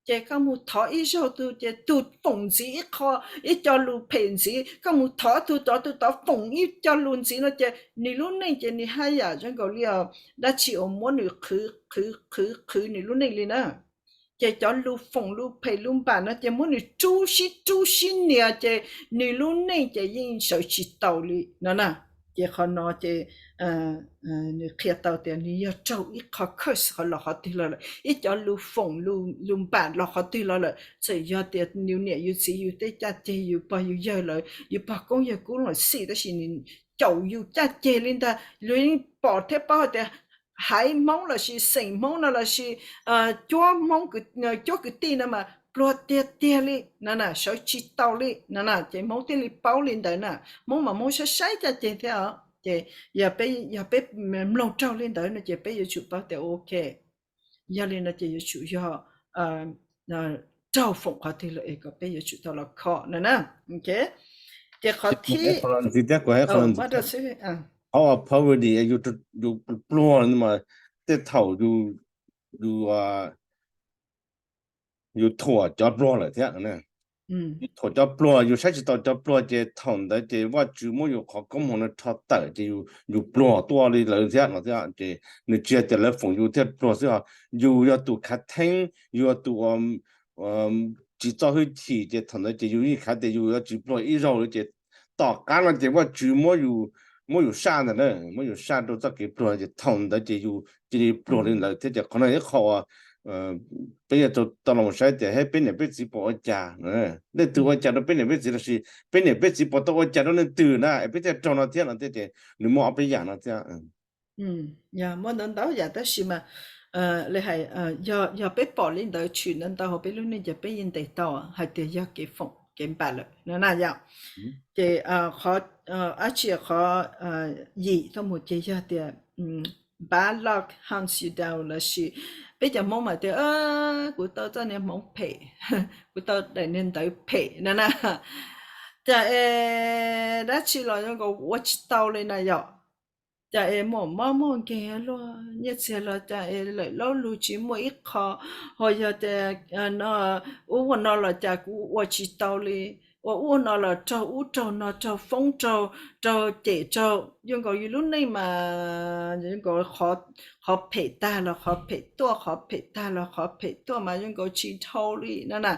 Ces koj mus thov ib zaug tug ces tug foom ntxiv ib qho, ib co lus phem ntxiv, koj mus thov tug tod, tug tod foom ib co lus ntxiv no ces nws lub neej ces nws haj yam zoo nkaus li os dab tsi uas muab nws qhwv qhwv qhwv qhwv nws lub neej li na. Ces cov lus foom lus phem lus npam no ces muab nws rub sib rub sib nias ces nws lub neej ces yeej sawv tsis taus li no na. Ces qhov no ces nws qhia tau tias nws yog raug ib qho curse qhov los qhov twg los lawm, ib cov lus foom lus npam los qhov twg los lawm. Txawm yog tias yus niam yus txiv yus tej caj ceg yus pog yus yawg lawm, yus pog koob yawg kub los xij, tab sis nws caum yus caj ceg li ntag. Yus yeej pom thiab paub hais tias haiv Hmoob lossis xeem Hmoob no lossis cuab Hmoob, cuab kwv tij no mas pluag tiag tiag li no na, sawv tsis tau li no na. Ces Hmoob thiaj li paub li ntawd na. Hmoob mas Hmoob saib saib caj ceg thiab os. Ces yog peb, yog peb mloog raug li ntawd no ces peb yuav tsum paub tias ok, yog li no ces yuav tsum yog raug foom qhov twg lawm es kom peb yuav tsum tau los kho no na. Ces qhov thib, qhov poverty, yus pluag mas tej thaum yus, yus yus thuam cov pluag lawm thiab. Yus thuam cov pluag, yus saib tsis taus cov pluag ces thaum ntawd ces Vajtswv muab yus qhov koob hmoov no rho tawm ces yus pluag tuaj li lawv thiab no thiab. Ces nws tsis yog tias lawv foom yus thiaj pluag xwb os, yus yog tus khav theeb, yus yog tus tsis txo hwj chim ces thaum ntawd ces yus yeej khav tias yus yuav tsis pluag ib zaug li ces tom qab no ces Vajtswv muab yus saj ntag na, muab yus saj rau txoj kev pluag ces thaum ntawd ces yus cia li pluag li ntawd thiab. Ces qhov no ib qho uas peb yuav tau los saib tias peb niam peb txiv puas ua cas, leej twg ua cas rau peb niam peb txiv lossis peb niam peb txiv puas tau ua cas rau leej twg na es peb thiaj raug no thiab no thiab. Ces nws muaj ob peb yam no thiab. Yog muaj ntau ntau yam tab sis mas li hais, yog peb pom li ntawd tshwm ntau ntau hauv peb lub neej ces peb yeej ntes tau hais tias yog kev foom kev npam lawm no na yom. Ces qhov, dab tsi qhov yim tuaj mus ces yog tias bad luck hunts you down lossis peb cov Hmoob mas tias kuv tau txoj niag hmoov phem, kuv tau daim niag ntawv phem no na. Cas es dab tsi los zoo nkaus ua tsis tau li na yom. Cas es muaj mob muaj nkeeg luag nyiaj txiag los cas es lawm laub lug tsis muaj ib qho, ho yog tias ub ua no los cas kuv ua tsis tau li, ua ub ua no los raug ub raug no, raug foob raug, raug cem raug, zoo nkaus yus lub neej mas zoo nkaus qhov phem tag los qhov phem tuaj, qhov phem tag los qhov phem tuaj mas zoo nkaus tsis dhau li no na.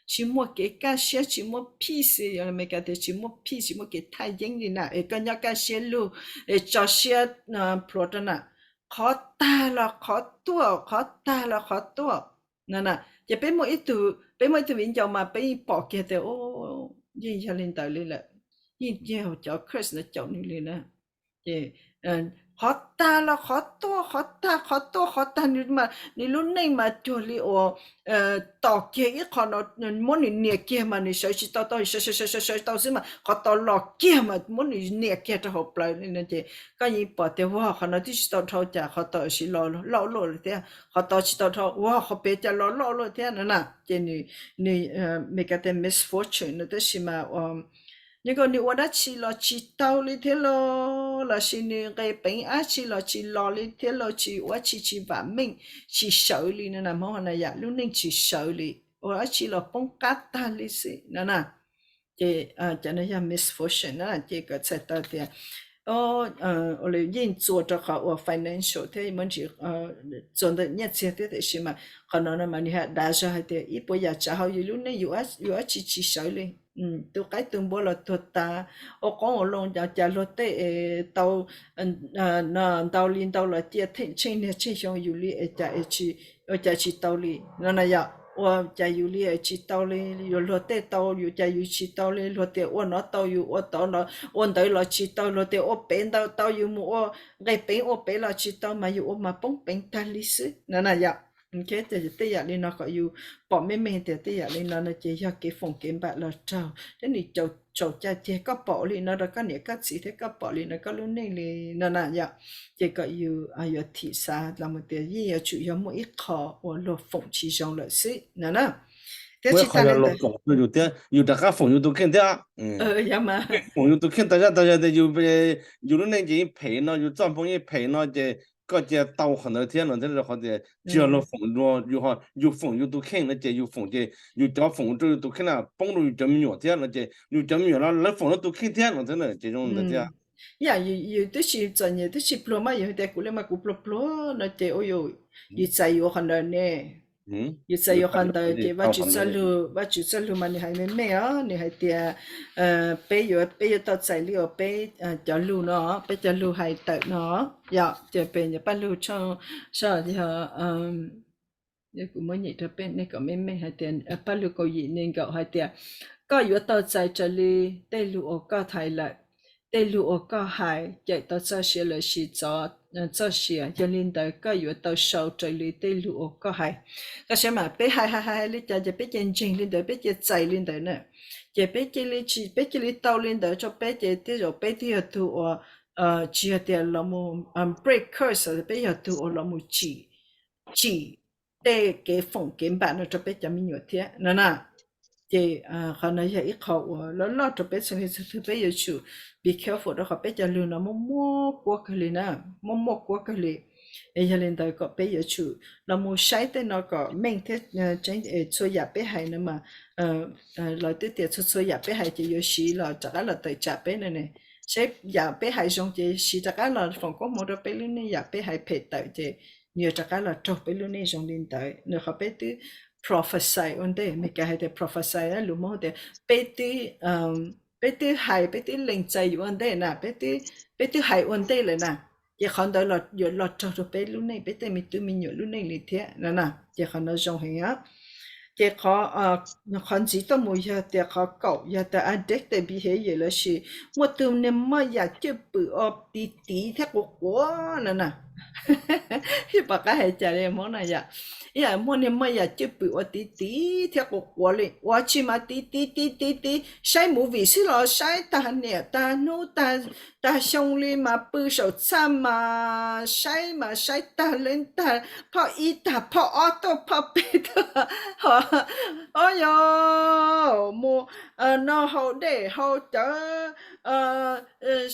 Tsis muaj kev kaj siab, tsis muaj peace, Amelikas tias tsis muaj peace, tsis muaj kev thaj yeeb li na. Es koj nyob kaj siab lug, es tso siab plhuav rau na, qhov tag los qhov tuaj, qhov tag los qhov tuaj no na. Ces peb muaj ib tug, peb muaj ib tug viv ncaus mas peb yeej pom kiag tias yeej yog li ntawd li lawm, yeej yog cov curse ntawd caum nws li na. Ces qhov tag los qhov tuaj, qhov tag qhov tuaj, qhov tag nws lub neej mas cuag li uas tos kiag ib qho no, muab nws nias kiag mas nws sawv tsis tau, tau sawv sawv sawv sawv tau xwb mas qhov tau los kiag mas muab nws nias kiag rau hauv plawv li no. Ces koj yeej pom tias ua qhov no twb tsis tau dhau cas qhov tau siv los loj luaj lawm thiab, qhov tau tsis tau dhau ua qhov pem cas los loj luaj thiab no na. Ces nws, nws, Amelikas tias misfortune no tab sis mas zoo nkaus nws ua dab tsi los tsis tau li thiab lauj, lossis nws nqis peev dab tsi los tsis los li thiab lauj, tsis ua tsi tsis vam meej, tsis sawv li no na, Hmoob hais na yom, lub neej tsis sawv li, ua dab tsi los poob qab tag li xwb no na. Ces cov no yog misfortune na, ces kom txhais tau tias ua li yeej txuas rau qhov uas financial thiab muaj ntsis txuas ntawm nyiaj txiag thiab, tiam sis mas qhov no no mas nws hais dav zog hais tias ib puas yam tsav hauv yus lub neej yus ua dab tsi tsis sawv li. Tus qaib tus npua los tuag tas, ua qoob ua loo cas luag tej es tau ntau li ntau los cia tsheej niaj tsheej xyoo yus li es cas ua cas tsis tau li no na yom. Ua cas yus li tsis tau li, luag tej tau yus cas yus tsis tau li, luag tias ua no tau yus ua tod, ua ntawd los tsis tau, luag tias ua pem ntawd tau yus mus ua nqis peev ua pem los tsis tau mas yus ua mas poob peev tag li xwb no na yom. Tej yam li no kom yus pom meej meej tias tej yam li no no ces yog kev foom kev npam los raug thiab nws tsaus caj ceg. Koj pom li no rau koj niam koj txiv thiab koj pom li no koj lub neej li no na yom, ces kom yus yuav thim xav los mus tias yeej yuav tsum yog muaj ib qho uas luag foom tsis zoo lawm xwb no na. Thiab tsis tas li ntawd, yus rov qab foom yus tus kheej thiab. Foom yus tus kheej tas zaj tas zog tias yus, yus lub neej ces yeej phem no, yus txoj hmoo yeej phem no ces koj cia tau qhov ntawd thiab no thiab, rau qhov tias tsis yog luag foom, yus foom yus tus kheej no ces yus foom ces yus cov foom rau yus tus kheej na poob rau yus cov me nyuam thiab no ces yus cov me nyuam los lawv foom lawv tus kheej thiab no thiab ces zoo ntawd thiab. Yam yus twb tsis txom nyem twb tsis pluag mas yus tias kuv li mas kuv pluag pluag no ces ua yus, yus txais yuav qhov ntawd ne. Yus txais yuav qhov ntawd ces Vajtswv txoj lug, Vajtswv txoj lug mas nws hais me me os, nws hais tias peb yuav, peb yuav tau txais li uas peb cov lug no, peb cov lug hais tawm no yom. Ces peb Paj Lug tshooj, yog kuv muab nyem rau peb nej kom me me hais tias Paj Lug kaum yim nees nkaum hais tias koj yuav tau txais raws li tej lug uas koj hais lawm. Tej lug uas koj hais cawm tau txoj sia lossis txov txoj sia, yog li ntawd koj yuav tau sau raws li tej lug uas koj hais. Koj saib mas peb hais hais hais li cas ces peb cia ntseeg li ntawd, peb cia txais li ntawd na. Ces peb cia li tsis, peb cia li tau li ntawd rau peb ces tej zaum peb twb yog tug uas tsis yog tias los mus break curse, peb yog tug uas los mus tsim, tsim tej kev foom kev npam no rau peb cov me nyuam thiab no na. Ces qhov no yog ib qho uas loj loj rau peb txhua leej txhua tug, peb yuav tsum be careful rau qhov peb cov lug no muaj muaj kuab kawg li na, muaj muaj kuab kawg li. Es yog li ntawd kom peb yuav tsum los mus saib tej no kom meej thiab tseeb es txhua yam peb hais no mas lawv twb tias txhua txhua yam peb hais ces yuav siv los rov qab los tawm tsam peb no ne. Saib yam peb hais zoo ces siv rov qab los foom koob hmoov rau peb lub neej, yam peb hais phem tawm ces nws yuav rov qab los raug peb lub neej zoo li ntawd. Nws qhov peb twb prophesy ua ntej, Meskas hais tias prophesy, lus Hmoob tias peb twb, peb twb hais, peb twb lees txais yus ua ntej na, peb twb hais ua ntej lawm na. Ces qhov ntawd los yuav los raug rau peb lub neej, peb tej me tub me nyuam lub neej li thiab no na. Ces qhov no zoo heev os. Ces qhov, qhov ntxiv tuaj mus yog tias qhov kaum yog tias addictive behavior lossis muaj tus niag moj yam cwj pwm uas tiv tiv thiab quav quav no na. Pom qab hais cas li Hmoob na yom. Ib yam muaj niag moj yam cwj pwm uas tiv tiv thiab quav quav li, ua tsi mas tiv tiv tiv tiv tiv, saib movie xwb los saib tag niam tag hnub tag, tag xyoo li mas pw saum txaj mas saib mas saib tag leej tag, phoj ib tag phoj ob tuaj phoj peb tuaj, ho, o yog mus noj haus dej haus cawv,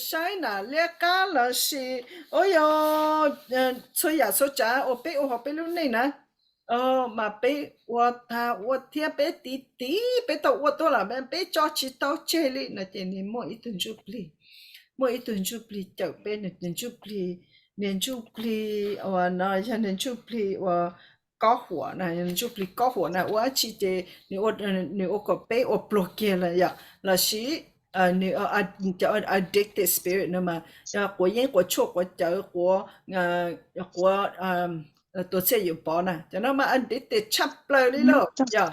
saib nam liab qab lossis, o yog txhua yam txhua tsav uas peb ua hauv peb lub neej na, mas peb ua tag ua thiab peb tiv tiv peb tau ua tuaj los peb tso tsis tau tseg li no ces nws muaj ib tug ntsuj plig, muaj ib tug ntsuj plig cawm peb, nws ntsuj plig, niag ntsuj plig uas no yog niag ntsuj plig uas kob huam na, ntsuj plig kob huam na ua dab tsi ces nws ua kom peb ua pluag kiag lawm yom, lossis nws, cov addicted spirit no mas yog quav yeeb quav tshuaj quav cawv quav, quav tuav txiaj yuam pov na, cov no mas addicted tshaj plaws li lauj yom.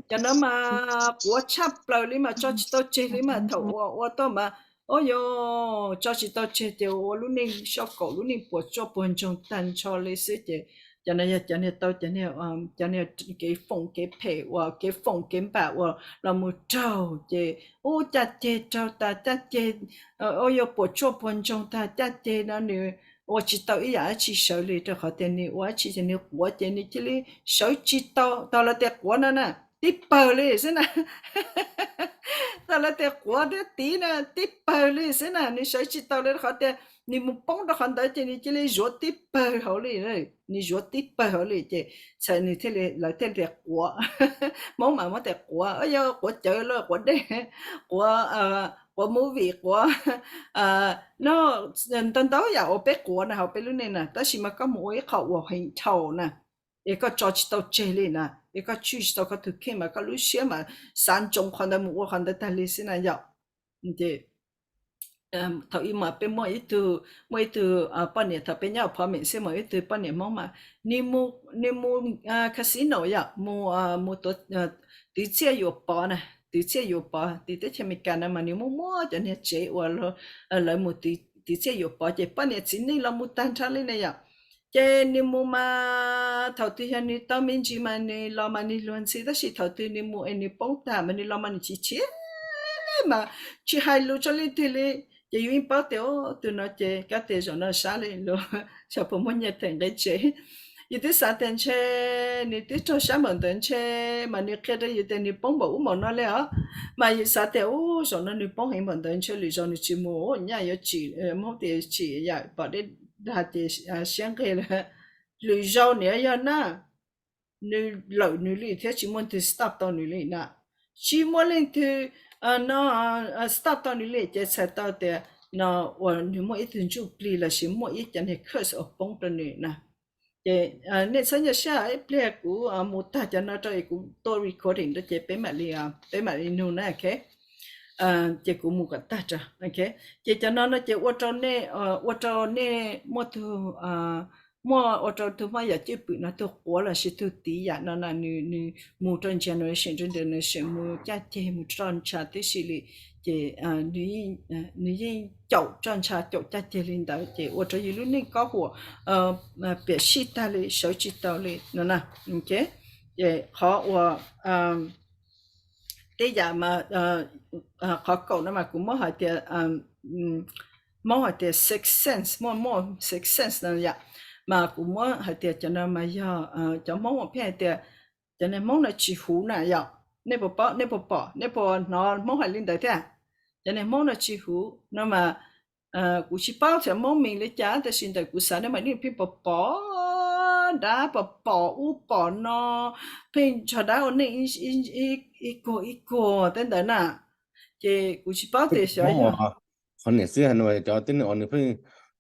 Cov no mas quav tshaj plaws li mas tso tsis tau tseg li mas thaum uas ua tuaj mas, o yog tso tsis tau tseg ces ua lub neej soj kaum lub neej puas tsuaj puas ntsoog tag nrho li xwb ces cov no yog cov niag tau cov niag kev foom kev phem uas kev foom kev npam uas los mus raug ces ub caj ceg raug tas caj ceg, o yog puas tsuaj puas ntsoog tag caj ceg no nws ua tsis tau ib yam dab tsi sawv li rau qhov tias nws ua dab tsi ces nws quav ces nws cia li sawv tsis tau. Tau lawv tias quav no na tib pawg li xwb na. Tau lawv tias quav thiab tiv na tib pawg li xwb na, nws sawv tsis tau li rau qhov tias nws mus poob rau qhov ntawd ces nws cia li zuav tib pawg hauv li, nws zuav tib pawg hauv li ces txhais nws thiaj li, lawv thiaj li tias quav. Hmoob mas muab tias quav, yog quav cawv los quav dej, quav, quav movie, quav no, ntau ntau yam uas peb quav na hauv peb lub neej na, tab sis mas koj mus ua ib qho uas heev dhau na, es koj tso tsis tau tseg li na, es koj tswj tsis tau koj tus kheej mas koj lub siab mas xav ntsoov qhov ntawd mus ua qhov ntawd tag li xwb na yom. Thaum ub mas peb muaj ib tug, muaj ib tug poj niam thaum peb nyob apartment xwb mas ib tug poj niam Hmoob mas nws mus casino yom, mus, mus tiv txiaj yuam pov na, tiv txiaj yuam pov tim teb chaws Amelikas na mas nws muaj muab cov niag tsev uas lawv mus tiv txiaj yuam pov ces poj niam txiv neej los mus tag nrho li na yom. Ces nws mus mas thaum twg yog nws tau me ntsis mas nws los mas nws luag ntxhi, tab sis thaum twg nws mus es nws poob tag mas nws los mas nws chim chim mas tsis hais lus rau leej twg li. Ces yus yeej paub tias tus no ces kab tias zaum no sab li lus, xyov puas muaj nyiaj them nqe tsev. Yus twb xav tias ntshe nws twb raug sab npaum ntawd ntshe mas nws qhia rau yus tias nws poob npaum ub npaum no li os. Mas yus xav tias ub zaum no nws poob heev npaum ntawd ntshe lwm zaus nws tsis mus, nyaj yuav tsim, Hmoob tias tsim yam pom dej dag ces siab nqig lawm. Lwm zaus nws yog na, nws lawm nws li thiab tsis muaj leej twg stop tau nws li na. Tsis muaj leej twg no stop tau nws li ces txhais tau tias no uas nws muaj ib tug ntsuj plig lossis muaj ib cov niag curse uas poob rau nws na. Ces nej txhob nyuaj siab, ib pliag kuv mus tag cov no rau es kuv tua recording rau ces peb mam li, peb mam li nug na, ok. Ces kuv mus kom tag rau, ok. Ces cov no no ces ua rau nej, ua rau nej muaj tug, muaj ua rau tug moj yam cwj pwm no, tug quav lossis tug tiv yam no na, nws, nws mus rau generation rau generation mus caj ceg mus roj ntsha tib si li. Ces nws yeej caum roj ntsha caum caj ceg li ntawd ces ua rau yus lub neej kob huam piam sij tag li, sawv tsis tau li no na. Ces qhov uas tej yam mas, qhov kaum no mas kuv muab hais tias, Hmoob hais tias sixth sense, muaj, muaj sixth sense no yom. Mas kuv muab hais tias cov no mas yog cov Hmoob uas pheej hais tias cov niag Hmoob no tsis huv na yom. Nej puas paub, nej puas pom, nej puas hnov Hmoob hais li ntawd thiab? Cov niag Hmoob no tsis huv no mas kuv tsis paub tias Hmoob means li cas tab sis ntawm kuv xav nej mas nej pheej pom, pom dab pom, pom ub pom no, pheej nrog dab ua neej ib kuag ib kuag tej ntawd na. Ces kuv tsis paub tias xyov yog qhov niam xwb hais no cov tib neeg uas nws pheej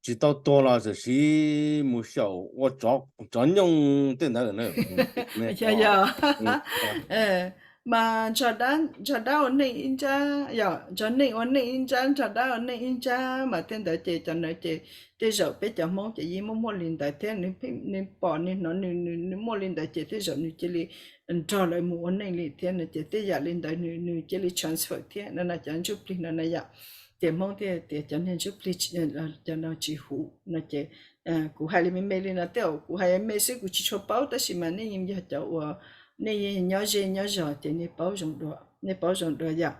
tsis tau tuag los tam sim mus xyaum ua tsov nyooj tej ntawd na. Yog, yog. Mas nrog dab ua neej ib nrab, yog nrog neej ua neej ib nrab, nrog dab ua neej ib nrab mas tej ntawd ces cov ntawd ces tej zaum peb cov Hmoob ces yeej muaj muaj li ntawd thiab, nws pom nws hnov nws muaj li ntawd ces tej zaum nws cia li nrog lawv mus ua neej li thiab no ces tej yam li ntawd nws cia li transfer thiab no na, cov ntsuj plig no na yom. Ces Hmoob thiaj tias cov niag ntsuj plig cov no tsis huv no ces kuv hais li me me li no tej zaum kuv hais me xwb kuv tsis tshua paub tab sis mas nej yeej yog cov uas nej yeej nyob ze nyob zog ces nej paub zoo dua yom.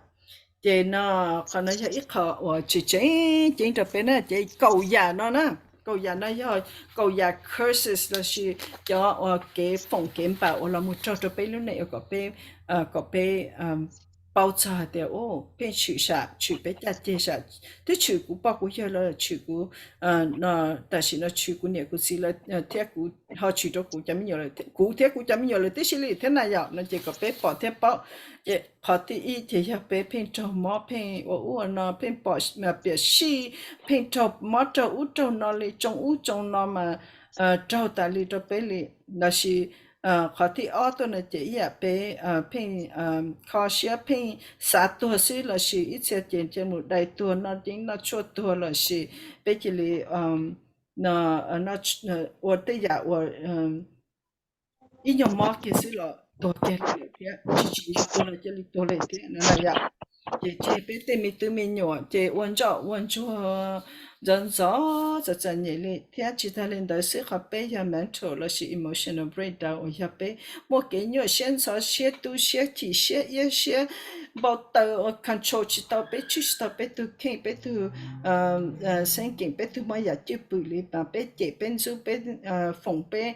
Ces no qhov no yog ib qho uas tseem ceeb rau peb na ces kaum yam no na, kaum yam no yog kaum yam curses lossis cov uas kev foom kev npam uas los mus raug rau peb lub neej uas kom peb, kom peb paub txog hais tias pheej tshwm sam tshwm peb caj ceg sam, twb tshwm kuv pog kuv yawg lawm, tshwm kuv, tam sim no tshwm kuv niam kuv txiv lawm thiab kuv ho tshwm rau kuv cov me nyuam lawm, kuv thiab kuv cov me nyuam lawm tib si li thiab na yom no ces kom peb pom thiab paub. Ces qhov thib ib ces yog peb pheej raug mob pheej ua ub ua no pheej pom piam sij, pheej raug mob raug ub raug no li tsoo ub tsoo no mas raug tas li rau peb li. Lossis qhov thib ob tuaj no ces ib yam peb pheej kho siab pheej xav tuag xwb lossis ib txhia ces mus dai tuag noj yeeb noj tshuaj tuag lossis peb cia li ua tej yam uas ib nyuag mob kiag xwb los tuag kiag li lawm thiab, tsis tsim nyog tuag los cia li tuag li thiab no na yom. Ces tseg peb tej me tub me nyuam ces ua ntsoj ua ntsuag ntxov ntxov txom txom nyem li thiab. Tsis tag li ntawd xwb qhov peb yog mental lossis emotional breakdown uas yog peb muaj kev nyuaj siab ntxhov siab tu siab chim siab iab siab npau taws uas control tsis tau peb, tswj tsis tau peb tug kheej peb tug thinking, peb tug mob yam cwj pwm li mas peb cem peb ntxub peb foom peb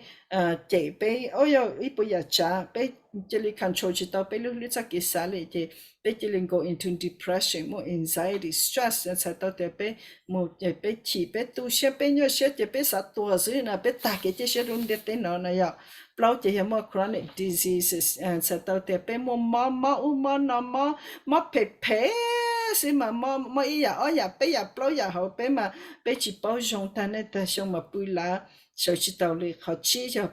cem peb, yog ib puas yam tsav peb cia li control tsis tau peb lub hlwb txoj kev xav li ces peb cia li go into depression, muaj anxiety, stress, txhais tau tias peb mus ces peb chim peb tu siab peb nyuaj siab ces peb xav tuag xwb no, peb tag kev cia siab rau lub ntiaj teb no na yom. Plaub ces yog muaj chronic diseases, txhais tau tias peb muaj mob mob ub mob no, mob phem phem xwb mas mob ib yam ob yam peb yam plaub yam hauv peb mas peb tsis paub zoo tag nej tag xyoo mas pw lav sawv tsis taus li. Qhov tsib yog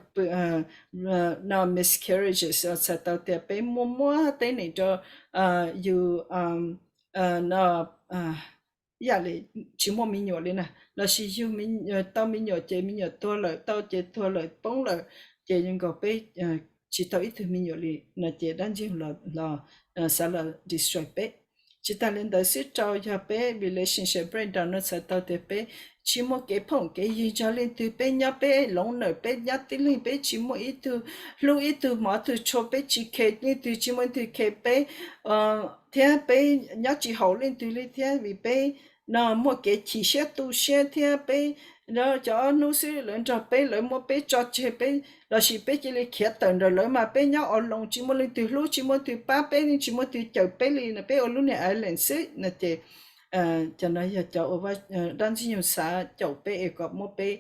no miscarriages, txhais tau tias peb muaj muab teeb meem rau yus no ib yam li tsis muaj me nyuam li na, lossis yug tau me nyuam ces me nyuam tuag lawm, tau ces tuag lawm poob lawm, ces zoo nkaus peb tsis tau ib tug me nyuam li no ces dab ntxwg nyoog los xav los destroy peb. Tsis tas li ntawd xwb rau yog peb relationship breakdown no txhais tau tias peb tsis muaj kev phooj kev ywg nrog leej twg, peb nyob peb loov nawm peb nyob tib leeg, peb tsis muaj ib tug hlub ib tug hmov tug tshua, peb tsis khe leej twg, tsis muaj leej twg khe peb thiab peb nyob tsis haum leej twg li thiab vim peb no muaj kev chim siab tu siab thiab peb cov hnub xwb lawv nrog peb lawv muab peb tso tseg peb lossis peb cia li khiav tawm ntawm lawv mas peb nyob alone tsis muaj leej twg hlub tsis muaj leej twg pab peb tsis muaj leej twg cawm peb li no, peb ua lub niag island xwb no ces cov no yog cov uas dab ntxwg nyoog xav caum peb es kom muab peb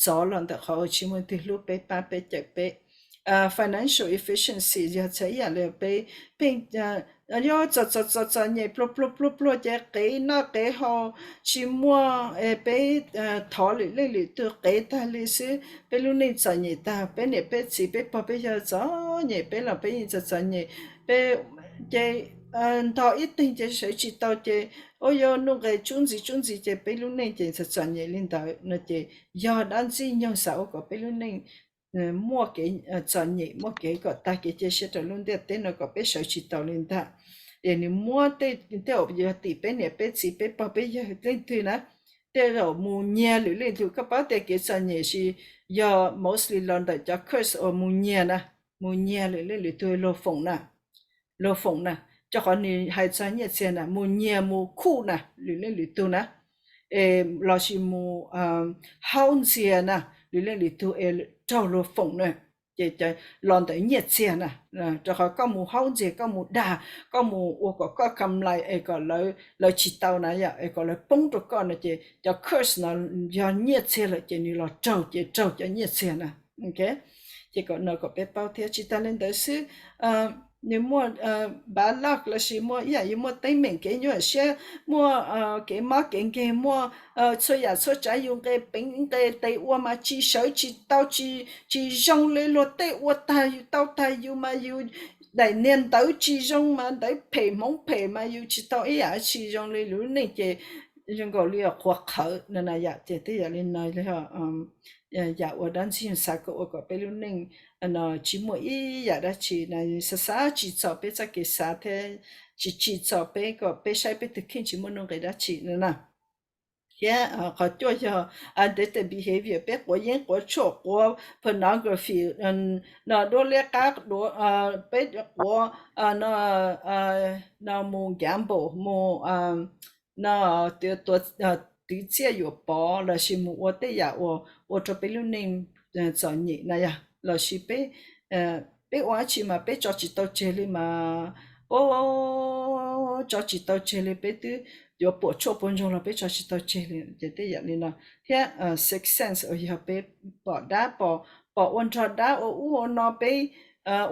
txov los ntawm qhov uas tsis muaj leej twg hlub peb pab peb cawm peb. Financial efficiency yog txhais ib yam li peb pheej yuav txom txom txom txom nyem pluag pluag pluag pluag ces qev noj qev haus tsis muaj, peb thov lwm leej lwm tug qev tag li xwb, peb lub neej txom nyem tag, peb niam peb txiv peb pog peb yawg txom nyem peb los peb yeej txom txom nyem, peb ces ntog ib teeg ces sawv tsis tau ces ua yuav nuj nqes tsub ntxiv tsub ntxiv ces peb lub neej ces txom txom nyem li ntawd no ces yog dab ntxwg nyoog xav ua kom peb lub neej muaj kev txom nyem muaj kev kom tag kev cia siab rau lub ntiaj teb no kom peb sawv tsis taus li ntag. Es nws muab tej, tej zaum yog tim peb niam peb txiv peb pog peb yawg leej twg na, tej zaum mus nyiag lwm leej twg, koj paub tias kev txom nyem sis yog mostly los ntawm cov curse uas mus nyiag na, mus nyiag lwm leej lwm tug luag foom na, luag foom na, rau qhov nws hais txog nyiaj txiag na, mus nyiag mus khuj na lwm leej lwm tug na, lossis mus haub ntxiag na lwm leej lwm tug es raug luag foom na, ces los ntawm nyiaj txiag na, rau qhov koj mus haub ntxiag koj mus dag koj mus ua kom koj kam lais es kom lawv tsis tau na yom es kom lawv poob rau koj no ces cov curse no yog nyiaj txiag lawm ces nws los raug ces raug cov nyiaj txiag na. Ces kom no kom peb paub thiab tsis tas li ntawd xwb, nws muaj bad luck lossis muaj ib yam yuav muaj teeb meem kev nyuaj siab, muaj kev mob kev nkeeg, muaj txhua yam txhua tsav yus nqe peev nqe tes ua mas tsis sawv tsis tau, tsis zoo li luag tej ua tag yus tau tag yus mas yus daim niag ntawv tsis zoo mas ntawv phem hmoov phem mas yus tsis tau ib yam tsi zoo li lub neej ces zoo nkaus li qhuav qhawv no na yom. Ces tej yam li no yam uas dab ntxwg nyoog xav kom ua kom peb lub neej no tsis muaj ib yam dab tsi na, xav xav tsim txom peb txoj kev xav thiab tsis tsim txom peb kom peb saib peb tus kheej tsis muaj nuj nqis dab tsi no na. Thiab qhov cuaj yog unwanted behavior, peb quav yeeb quav tshuaj quav pornography no, duab liab qab duav, peb quav no mus gamble mus no twv txiaj yuam pov lossis mus ua tej yam uas ua rau peb lub neej txom nyem na yom, lossis peb peb ua dab tsi mas peb tso tsis tau tseg li mas, o, tso tsis tau tseg li, peb twb yuav puas tsuaj puas ntsoog los peb tso tsis tau tseg li. Ces tej yam li no thiab sixth sense uas yog peb pom dab pom ua nrog dab ua ub ua no peb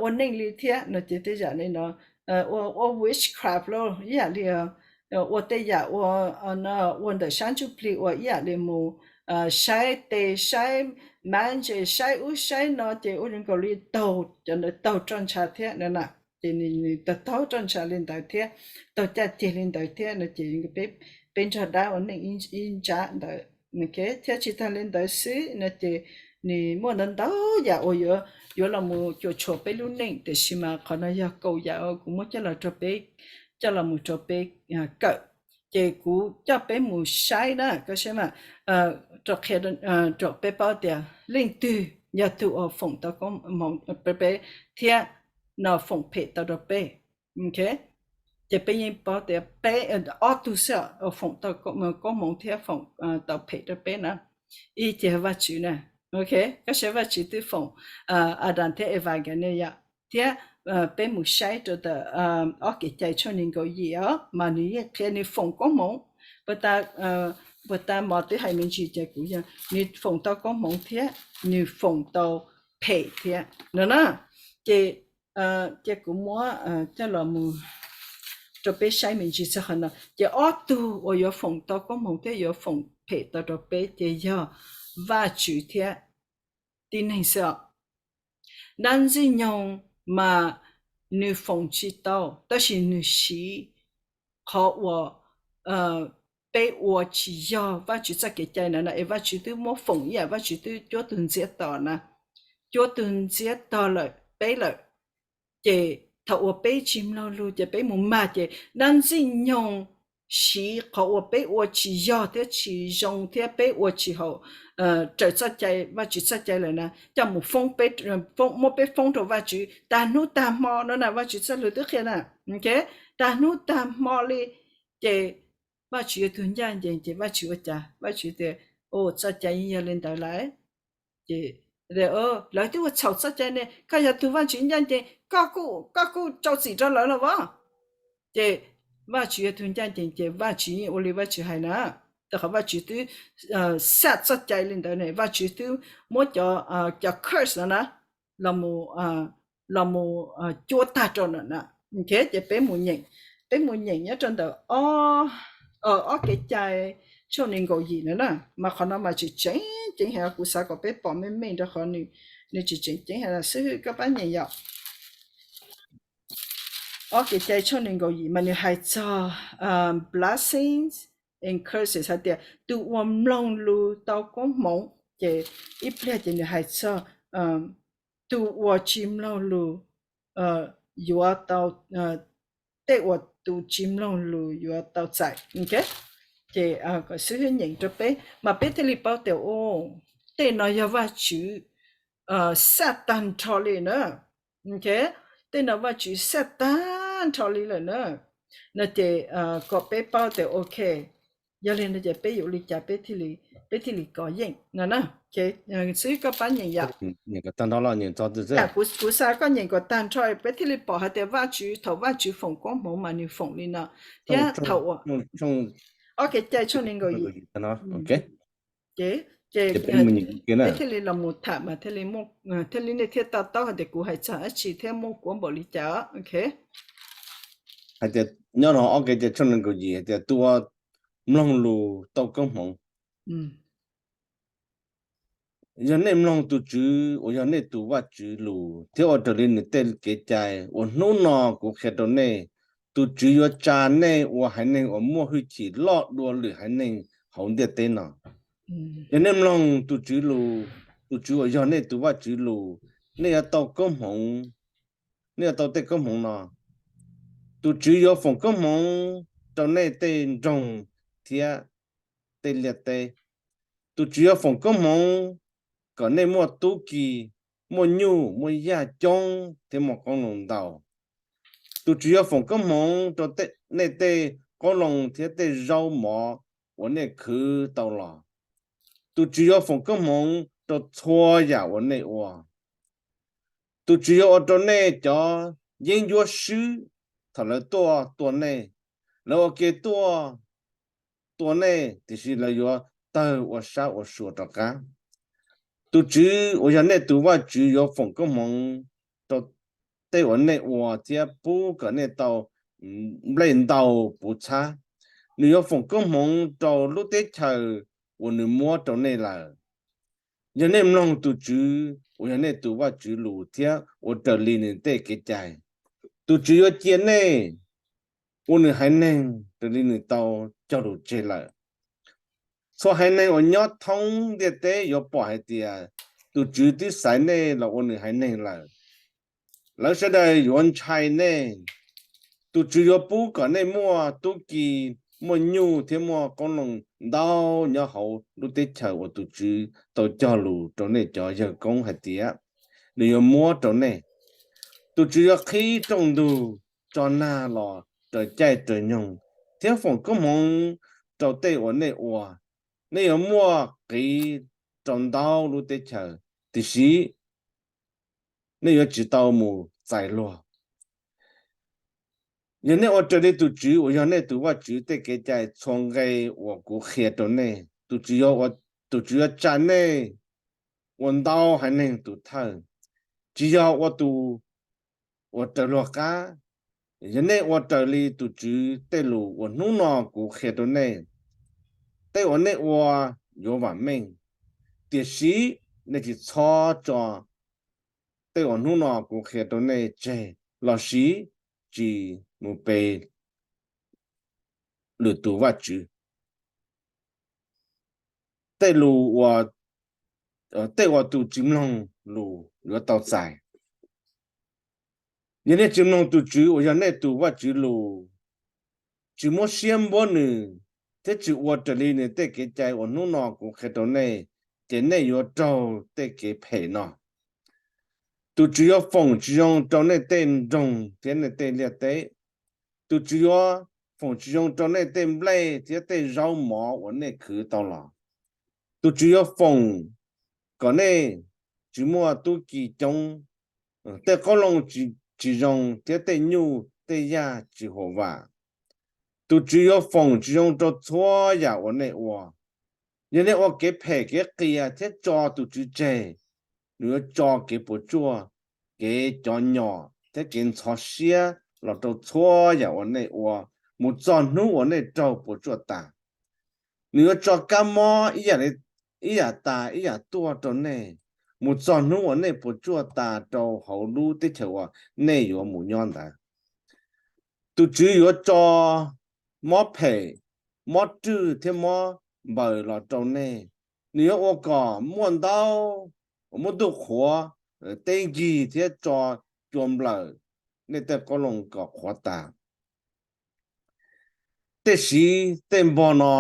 ua neej li thiab no ces tej yam li no, ua witchcraft los ib yam li ua tej yam ua ntawm sab ntsuj plig uas ib yam li mus saib tes saib magic saib ub saib no ces ua zoo nkaus li taug cov ntawd taug roj ntsha thiab no na. Ces nws taug taug roj ntsha li ntawd thiab taug caj ceg li ntawd thiab no ces peb nrog dab ua neej ib ntsab ntawd. Thiab tsis tag li ntawd xwb no ces nws muaj ntau ntau yam uas yuav los mus cuam tshuam peb lub neej, tiam sis mas qhov no yog kaum yam uas kuv muab coj los rau peb, coj los mus rau peb kawm. Ces kuv coj peb mus saib na, koj saib mas, rau qhia rau peb paub tias leej twg yog tus uas foom tau koob hmoov rau peb thiab no foom phem tau rau peb. Ces peb yeej paub tias peb ob tug xwb foom tau koob hmoov thiab foom tau phem rau peb na. Ib ces Vajtswv na, koj saib Vajtswv twb foom Adas thiab Evas nkawd ne yom, thiab peb mus saib rau ntawm ob Kev cai tshooj nees nkaum yim os mas nws yeej qhia nws foom koob hmoov. Puag ta mos twb hais me ntsis ces kuv yog nws foom tau koob hmoov thiab nws foom tau phem thiab no na. Ces cia kuv muab coj los mus rau peb saib me ntsis txog qhov no. Ces ob tug uas yuav foom tau koob hmoov thiab yuav foom phem tau rau peb ces yog Vajtswv thiab tib neeg xwb os. Dab ntxwg nyoog mas nws foom tsis tau, tab sis nws siv qhov uas peb ua tsis yog Vajtswv txoj kev cai na, es Vajtswv twb muab foom ib yam, Vajtswv twb cuab tug ntxiab tog na, cuab tug ntxiab tog lawm peb lawm. Ces thaum uas peb tsis mloog lus ces peb mus mag ces dab ntxwg nyoog siv qhov uas peb ua tsis yog thiab tsis zoo thiab peb ua tsis haum raws txoj cai, Vajtswv txoj cai lawm na coj mus foob, muab peb foob rau Vajtswv tag hnub tag hmo no na, Vajtswv txoj lus twb qhia na, tag hnub tag hmo li. Ces Vajtswv yog tug ncaj ncees ces Vajtswv ua cas? Vajtswv tias, txoj cai yeej yog li ntawd lawm. Ces lawv twb ua txhaum txoj cai ne, koj yog tug Vajtswv ncaj ncees, koj kuj rau txim rau lawv los as. Ces Vajtswv yog tug ncaj ncees ces Vajtswv yeej ua li Vajtswv hais na. Rau qhov Vajtswv twb xaj txoj cai li ntawd ne, Vajtswv twb muab cov, cov curse no na los mus, los mus cuab tag rau lawm na. Ces peb mus nyeem, peb mus nyeem nyob rau ntawm ob Kev cai tshooj nees nkaum yim na na, mas qhov no mas tseem ceeb ceeb heev, kuv xav kom peb pom meej meej rau qhov nws tseem ceeb ceeb heev xwb, koj pab nyeem yom. Ob Kev cai tshooj nees nkaum yim mas nws hais txog blessings and curses hais tias tus uas mloog lus tau koob hmoov, ces ib pliag ces nws hais txog tus uas tsis mloog lus yuav tau, tej uas tus tsis mloog lus yuav tau txais. Ces kom xib hwb nyeem rau peb mas peb thiaj li paub tias tej no yog Vajtswv xaj tag nrho li na. Tej no Vajtswv xaj tag nrho li lawm na. No ces kom peb paub tias ok, yog li no ces peb yuav ua li cas peb thiaj li kov yeej no na. Xib hwb koj pab nyeem yom. Kuv xav koj nyeem kom tag nrho peb thiaj li pom hais tias Vajtswv, thaum Vajtswv foom koob hmoov mas nws foom li no, thiab thaum uas, ob Kev cai tshooj nees nkaum yim. Ces peb thiaj li los mus tham mas thiaj li nej thiaj to taub hais tias kuv hais txog dab tsi thiab muaj kuab npaum li cas. Hais tias nyob rau ob Kev cai tshooj nees nkaum yim hais tias tus uas mloog lus tau koob hmoov. Yog nej mloog tus Tswv uas yog nej tus Vajtswv lus thiab ua raws li nws tej kev cai uas hnub no kuv qhia rau nej, tus Tswv yuav tsa nej ua haiv neeg uas muaj hwj chim loj dua lwm haiv neeg hauv ntiaj teb no. Yog nej mloog tus Tswv lus, tus Tswv uas yog nej tus Vajtswv lus, nej yuav tau koob hmoov, nej yuav tau tej koob hmoov no. Tus Tswv yuav foom koob hmoov rau nej tej nroog thiab tej liaj teb. Tus Tswv yuav foom koob hmoov kom nej muaj tub ki, muaj nyuj, muaj yaj coob thiab muaj qoob loo ntau. Tus Tswv yuav foom koob hmoov rau nej tej qoob loo thiab tej zaub mov uas nej khwv tau los. Tus Tswv yuav foom koob hmoov rau txhua yam uas nej ua. Tus Tswv yuav ua rau nej cov yeeb ncuab swb thaum lawv tuaj tua nej. Lawv ua ke tuaj tua nej, tiam sis lawv yuav tawg ua sab ua sua rov qab. Tus Tswv uas yog nej tus Vajtswv yuav foom koob hmoov rau tej uas nej ua thiab pub kom nej tau nplej ntau puv txhab. Nws yuav foom koob hmoov rau lub teb chaws uas nws muab rau nej lawm. Yog nej mloog tus Tswv uas yog nej tus Vajtswv lus thiab ua raws li nws tej kev cai, tus Tswv yuav cia nej ua nws haiv neeg raws li nws tau cog lus tseg lawm. Txhua haiv neeg uas nyob thoob ntiaj teb yuav pom hais tias tus Tswv twb xaiv nej los ua nws haiv neeg lawm. Lawv sawv daws yuav ntshai nej. Tus Tswv yuav pub kom nej muaj tub ki, muaj nyuj thiab muaj qoob loo ntau nyob hauv lub teb chaws uas tus Tswv tau cog lus rau nej cov yawg koob hais tias nws yuav muab rau nej. Tus Tswv yuav qhib rooj ntug tso nag los raws caij raws nyoog thiab foom koob hmoov rau tej uas nej ua. Nej yuav muaj qiv rau ntau lub teb chaws, tiam sis nej yuav tsis tau mus txais luag. Yog nej ua raws li tus Tswv uas yog nej tus Vajtswv tej kev cai txhua nqe uas kuv qhia rau nej, tus Tswv yuav tsa nej ua ntau haiv neeg tus thawj, tsis yog ua tus uas raws luag qab. Yog nej ua raws li tus Tswv tej lus uas hnub no kuv qhia rau nej, tej uas nej ua yuav vam meej. Tiam sis nej tsis txhob tso tej uas hnub no kuv qhia rau nej tseg los sis tsis mus pe lwm tus vaj tswv. Tej lus, tej uas tus tsis mloog lus yuav tau txais. Yog nej tsis mloog tus Tswv uas yog nej tus Vaj Tswv lus, tsis muab siab npuab nws, thiab tsis ua raws li nws tej kev cai uas hnub no kuv qhia rau nej, ces nej yuav raug tej kev phem no. Tus Tswv yuav foom tsis zoo rau nej tej nroog thiab nej tej liaj teb. Tus Tswv yuav foom tsis zoo rau nej tej nplej thiab tej zaub mov uas nej khwv tau los. Tus Tswv yuav foom kom nej tsis muaj tub ki coob, tej qoob loo tsis zoo thiab tej nyuj tej yaj tsis huam vam. Tus Tswv yuav foom tsis zoo rau txhua yam uas nej ua. Yog nej ua kev phem kev qias thiab tso tus Tswv tseg, nws yuav tso kev puas tsuaj, kev cov nyom thiab kev ntxhov siab los rau txhua yam uas nej ua, mus txog hnub uas nej raug puas tsuaj tas. Nws yuav tso kab mob ib yam tas ib yam tuaj rau nej, mus txog hnub uas nej puas tsuaj tas rau hauv lub teb chaws uas nej yuav mus nyob ntawd. Tus Tswv yuav tso mob phem, mob rwj thiab mob npaws los rau nej. Nws yuav ua kom muaj ntaub, muaj ntuj qhuav, teb nkig thiab tso cua nplawm nej tej qoob loo kom qhuav tas. Tej siv tej npog no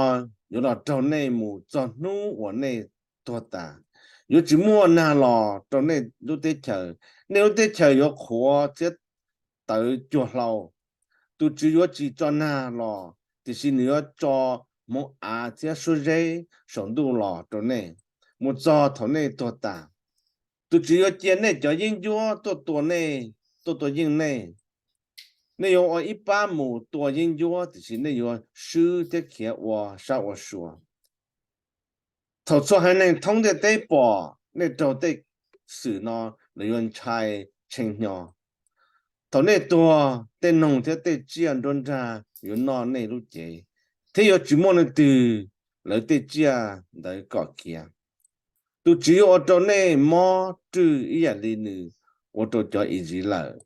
yuav los raug nej mus txog hnub uas nej tuag tas. Yuav tsis muaj nag los rau nej lub teb chaws. Nej lub teb chaws yuav qhuav thiab tawv cuag hlau. Tus Tswv yuav tsis tso nag los, tiam sis nws yuav tso hmoov av thiab suab zeb saum ntuj los rau nej, mus txog thaum nej tuag tas. Tus Tswv yuav cia nej cov yeeb ncuab tuaj tua nej, tuaj tua yeej nej. Nej yuav ua ib pab mus tua yeeb ncuab, tiam sis nej yuav swb thiab khiav ua sab ua sua. Thaum txhua haiv neeg thoob ntiaj teb pom nej raug tej xwm no, lawv yuav ntshai tshee hnyo. Thaum nej tuag, tej noog thiab tej tsiaj nruab nrag yuav noj nej lub cev, thiab yuav tsis muaj leej twg lawv tej tsiaj ntawd kom khiav. Tus TSWV yuav ua rau nej mob rwj ib yam li nws ua rau cov Iziv lawm.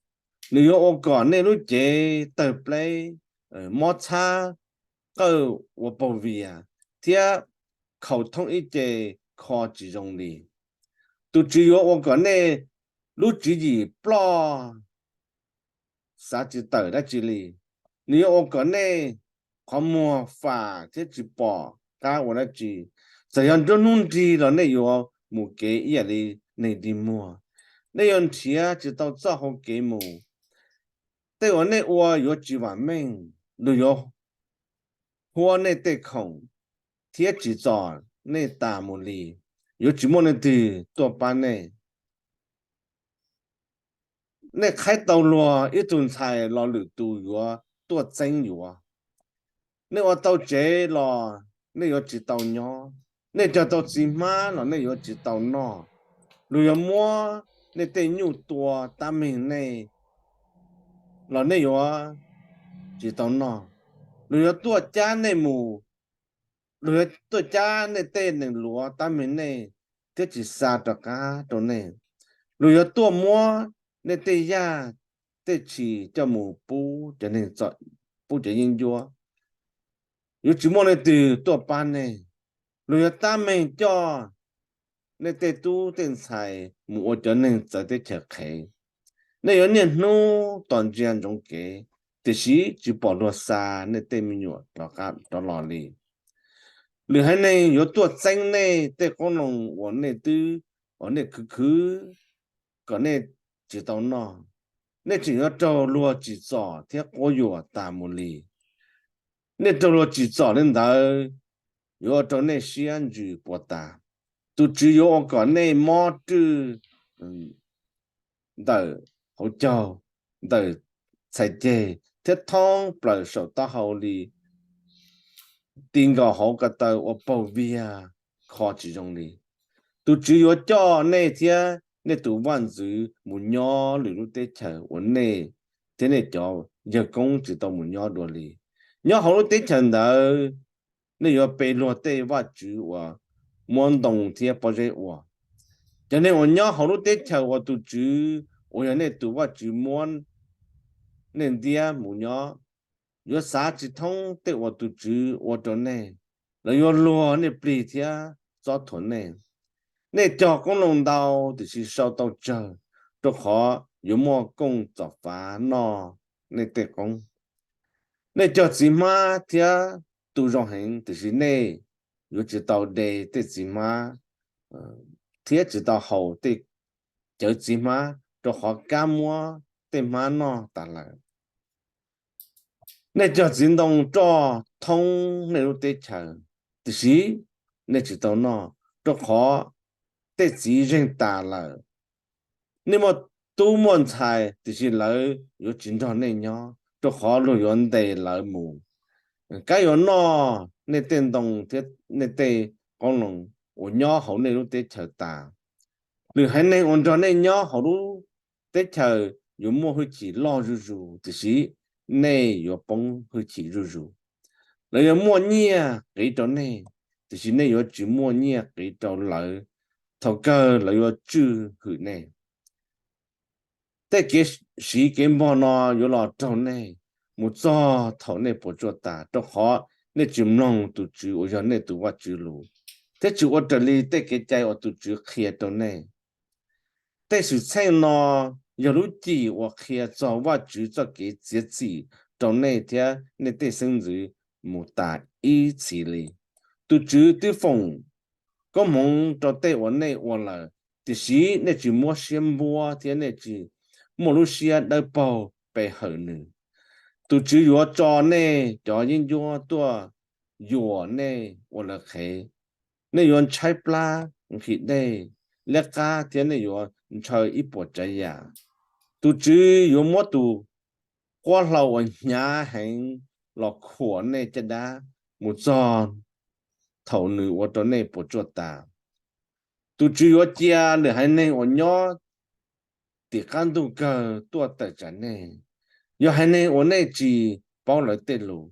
Nws yuav ua kom nej lub cev tawg pleb, mob txhab, qawj ua paug vias, thiab khaus thoob ib ce kho tsis zoo li. Tus TSWV yuav ua kom nej lub tswv yim ploj, xav tsis tawm dab tsi li. Nws yuav ua kom nej qhov muag fam thiab tsis pom qab ua dab tsi. Txawm yog nruab hnub nrig los nej yuav mus kev ib yam li neeg dig muag. Nej yuav nrhiav tsis tau txoj hau kev mus. Tej uas nej ua yuav tsis vam meej. Luag yuav huab nej tej khoom thiab tsim txom nej tas mus li. Yuav tsis muaj leej twg tuaj pab nej. Nej qhaib tau luag ib tug ntxhais los lwm tus yuav tuaj txeeb yuav. Nej ua tau tsev los nej yuav tsis tau nyob. Nej cog tau txiv hmab los nej yuav tsis tau noj. Luag yuav muab nej tej nyuj tua tab meeg nej los nej yuav tsis tau noj. Luag yuav tuaj cab nej mus, luag yuav tuaj cab nej tej nees luav tab meeg nej thiab tsis xa rov qab rau nej. Luag yuav tuaj muab nej tej yaj tej tshis coj mus pub cov yeeb ncuab. Yuav tsis muaj leej twg tuaj pab nej. Luag yuav tab meeg coj nej tej tub tej ntxhais mus ua cov neeg txawv teb chaws qhev. Nej yuav niaj hnub tos ntsia ntsoov kev, tiam sis tsis pom luag xa nej tej me nyuam rov los li. Lwm haiv neeg yuav tuaj txeeb nej tej qoob loo uas nej twb, uas nej khwv khwv kom nej tsis tau noj. Nej tseem yuav raug luag tsim txom thiab quab yuam tas mus li. Nej raug luag tsim txom li ntawd, yuav ua rau nej siab ntsws puas tas. Tus TSWV yuav ua kom nej mob rwj ntawm hauv caug, ntawm txhais ceg thiab thoob plaws saum taub hau li ti nkaus hauv ko taw ua paug viag kho tsis zoo li. Tus TSWV yuav coj nej thiab nej tus vaj ntxwv mus nyob lwm lub teb chaws uas nej thiab nej cov yawg koob tsis tau mus nyob dua li. Nyob hauv lub teb chaws ntawd, nej yuav pe luag tej vaj tswv uas muab ntoo thiab pob zeb ua. Cov neeg uas nyob hauv lub teb chaws uas tus TSWV uas yog nej tus vaj tswv muab nej ntiab mus nyob, yuav xav tsis thoob tej uas tus TSWV ua rau nej. Lawv yuav luag nej plig thiab txob thuam nej. Nej cog qoob loo ntau, tiam sis sau tau tsawg, rau qhov yuav muaj kooj txom fav noj nej tej qoob. Nej cog txiv hmab thiab tu zoo heev, tiam sis nej yuav tsis tau de tej txiv hmab thiab tsis tau haus tej cawv txiv hmab, rau qhov kab muab tej hmab noj tas lawm. Nej cog txiv ntoo roj thoob nej lub teb chaws, tiam sis nej tsis tau noj, rau qhov tej txiv zeeg tas lawm. Nej muaj tub muaj ntxhais, tiam sis lawv yuav tsis nrog nej nyob, rau qhov luag yuav ntes lawv mus. Kab yuav noj nej tej ntoo thiab nej tej qoob loo uas nyob hauv nej lub teb chaws tas. Lwm haiv neeg uas nrog nej nyob hauv lub teb chaws yuav muaj hwj chim loj zuj zus, tiam sis nej yuav poob hwj chim zuj zus. Lawv yuav muaj nyiaj qiv rau nej, tiam sis nej yuav tsis muaj nyiaj qiv rau lawv. Thaum kawg lawv yuav tswj hwm nej. Tej kev siv kev npog no yuav los raug nej mus txog thaum nej puas tsuaj tas, rau qhov nej tsis mloog tus TSWV uas yog nej tus Vajtswv lus, thiab tsis ua raws li tej kev cai uas tus TSWV qhia rau nej. Tej xwm txheej no yog lub cim uas qhia txog Vajtswv txoj kev txiav txim rau nej thiab nej tej xeeb ntxwv mus tas ib txhis li. Tus TSWV twb foom koob hmoov rau tej uas nej ua lawm, tiam sis nej tsis muab siab npuab thiab nej tsis muaj lub siab dawb paug pe hawm nws. Tus TSWV yuav tso nej cov yeeb ncuab tuaj yuam nej ua lawv qhev. Nej yuav ntshaib plab, nqhis dej, liab qab thiab nej yuav ntshaw ib puas tsav yam. Tus TSWV yuav muab tus quab hlau uas hnyav heev los khuam nej caj dab mus txog thaum nws ua rau nej puas tsuaj tas. Tus TSWV yuav cia lwm haiv neeg uas nyob tim qab ntug kawg tuaj tawm tsam nej, yog haiv neeg uas nej tsis paub lawv tej lus.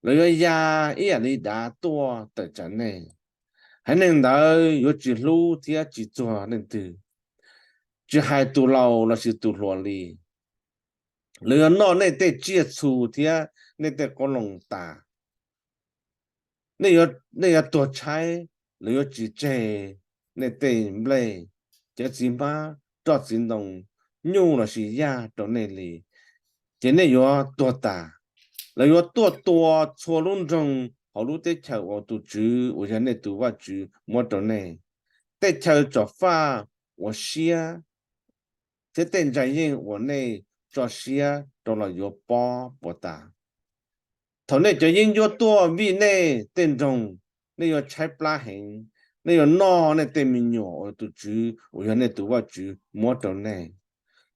Lawv yuav ya ib yam li dav tuaj tawm tsam nej. Haiv neeg ntawd yuav tsis hlub thiab tsis txuag leej twg, tsis hais tus laus lossis tus hluas li. Lawv yuav noj nej tej tsiaj txhu thiab nej tej qoob loo tas. Nej yuav tuag tshaib, lawv yuav tsis tseg nej tej nplej, cawv txiv hmab, roj txiv ntoo, nyuj lossis yaj rau nej li, ces nej yuav tuag tas. Lawv yuav tuaj tua txhua lub nroog hauv lub teb chaws uas tus Tswv uas yog nej tus Vajtswv muab rau nej. Tej chaw tsom faj uas siab thiab tej ntsa yeej uas nej tso siab rau los yuav pob puas tas. Thaum nej cov yeeb ncuab tuaj vij nej tej nroog, nej yuav tshaib plab heev. Nej yuav noj nej tej me nyuam uas tus Tswv uas yog nej tus Vajtswv muab rau nej.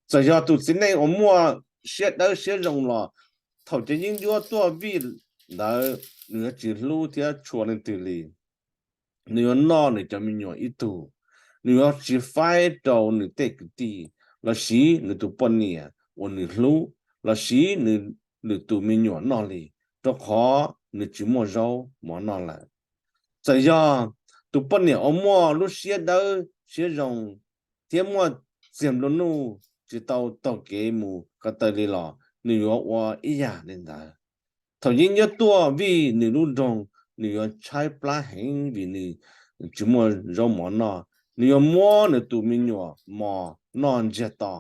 Txawm yog tus txiv neej uas muaj siab dawb siab zoo los, thaum cov yeeb ncuab tuaj vij ntawd, nws yuav tsis hlub thiab tshua leej twg li. Nws yuav noj nws cov me nyuam ib tug. Nws yuav tsis faib rau nws tej kwv tij, lossis nws tus poj niam uas nws hlub, lossis nws lwm tus me nyuam noj li, rau qhov nws tsis muaj zaub mov noj lawm. Txawm yog tus poj niam uas muaj lub siab dawb siab zoo thiab muaj txiag nplua nuj tsis tau taug kev mus ko taw li los, nws yuav ua ib yam li ntawd. Thaum yeeb ncuab tuaj vij nws lub nroog, nws yuav tshaib plab heev vim nws tsis muaj zaub mov noj. Nws yuav muab nws tus me nyuam mos noj ntsiag to.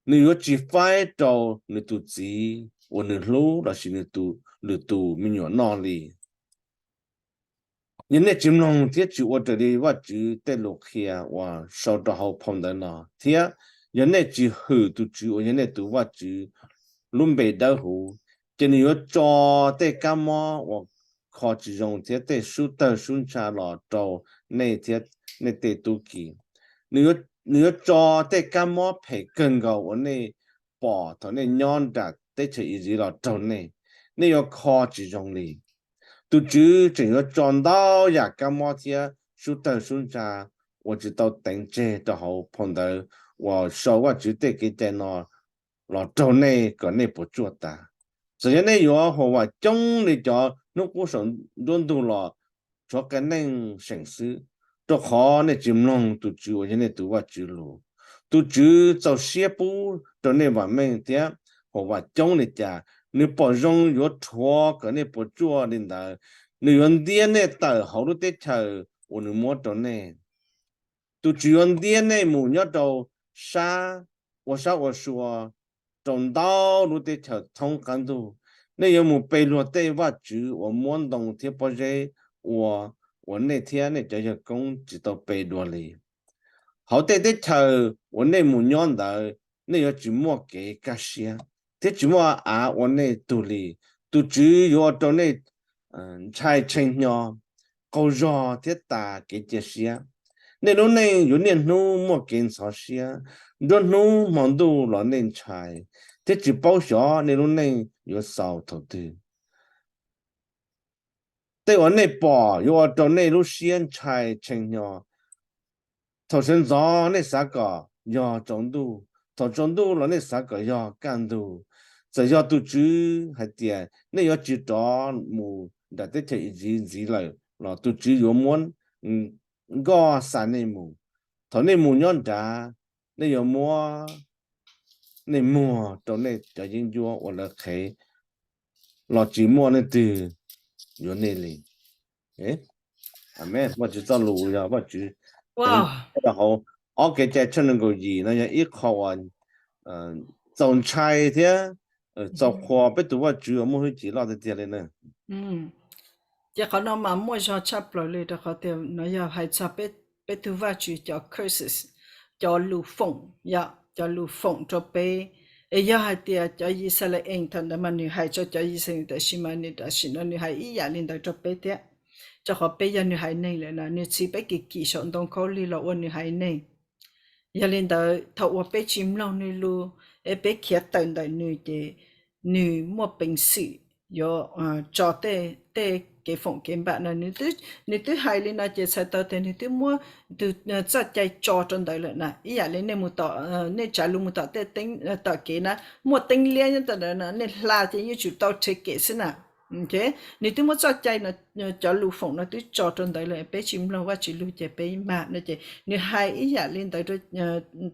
Nws yuav tsis faib rau nws tus txiv uas nws hlub lossis nws lwm tus me nyuam noj li. Yog nej tsis mloog thiab tsis ua raws li Vajtswv tej lus qhia uas sau rau hauv phau ntawv no, thiab yog nej tsis hwm tus Tswv uas yog nej tus Vajtswv lub npe dawb huv, ces nws yuav tso tej kab mob uas kho tsis zoo thiab tej sub tawg sub ntsha los rau nej thiab nej tej tub ki. Nws yuav tso tej kab mob phem kawg nkaus uas nej pom thaum nej nyob nram teb chaws Iziv los raug nej. Nej yuav kho tsis zoo li. Tus Tswv tseem yuav tso ntau yam kab mob thiab sub tawg sub ntsha uas tsis tau teev tseg rau hauv phau ntawv uas sau Vajtswv tej kev cai no los raug nej kom nej puas tsuaj tas. Txawm yog nej yuav huam vam coob li cov hnub qub saum nruab ntug los tshuav qias neej seem xwb, rau qhov nej tsis mloog tus Tswv uas yog nej tus Vajtswv lus. Tus Tswv txaus siab pub rau nej vam meej thiab huam vam coob li cas, nws pom zoo yuav rhuav kom nej puas tsuaj li ntawd. Nws yuav ntiab nej tawm hauv lub teb chaws uas nws muab rau nej. Tus Tswv yuav ntiab nej mus nyob rau sab, ua sab ua sua rau ntau lub teb chaws thoob qab ntuj. Nej yuav mus pe luag tej vaj tswv uas muab ntoo thiab pob zeb ua, uas nej thiab nej cov yawg koob tsis tau pe dua li. Hauv tej teb chaws uas nej mus nyob ntawd, nej yuav tsis muaj kev kaj siab thiab tsis muaj av ua nej tug li. Tus Tswv yuav ua rau nej ntshai tshee hnyo, qaug zog thiab tas kev cia siab. Nej lub neej yuav niaj hnub muaj kev ntxhov siab, nruab hnub hmo ntuj los nej ntshai thiab tsis paub xyov nej lub neej yuav xaus thaum twg. Tej uas nej pom yuav ua rau nej lub siab ntshai tshee hnyo. Thaum sawv ntxov nej xav kom yog tsaus ntuj, thaum tsaus ntuj los nej xav kom yog kaj ntug. Txawm yog tus Tswv hais tias nej yuav tsis rov mus nram teb chaws Iziv ntxiv lawm los tus Tswv yuav muab nkoj xa nej mus. Thaum nej mus nyob nrad, nej yuav muab nej muag rau nej cov yeeb ncuab ua lawv qhev los tsis muaj leej twg yuav nej li. Amees. Vajtswv txoj lus yog Vajtswv teev rau hauv ob Kev cai tshooj nees nkaum yim no yog ib qho uas txaus ntshai thiab txaus qhuas peb tus Vajtswv uas muaj hwj chim loj tiag tiag li na. Ces qhov no mas muaj zog tshaj plaws li rau qhov tias no yog hais txog peb tug Vajtswv cov curses, cov lus foom, yog cov lus foom rau peb. Es yog hais tias cov Yixalayees thaum ntawd mas nws hais rau cov Yixalayees, tab sis mas nws tam sim no nws hais ib yam li ntawd rau peb thiab, rau qhov peb yog nws haiv neeg lawm na, nws txhiv peb kim kim saum ntoo khaub lig los ua nws haiv neeg. Yog li ntawd thaum uas peb tsis mloog nws lus, es peb khiav tawm ntawm nws ces nws muaj peev xwm yuav tso tej kev foom kev npam no. Nws twb hais li no ces txhais tau tias nws twb muab tus txoj cai tso rau ntawd lawm na. Ib yam li nej mus tom, nej tsav lus mus tom tej, tom kev na, muaj teeb liab nyob tom ntawd no, nej hla ces yeej tsum tau rhe kem xwb na. Nws twb muab txoj cai no, cov lus foom no twb tso rau ntawd lawm, peb tsis mloog Vajtswv lus ces peb mag no ces nws hais ib yam li ntawd rau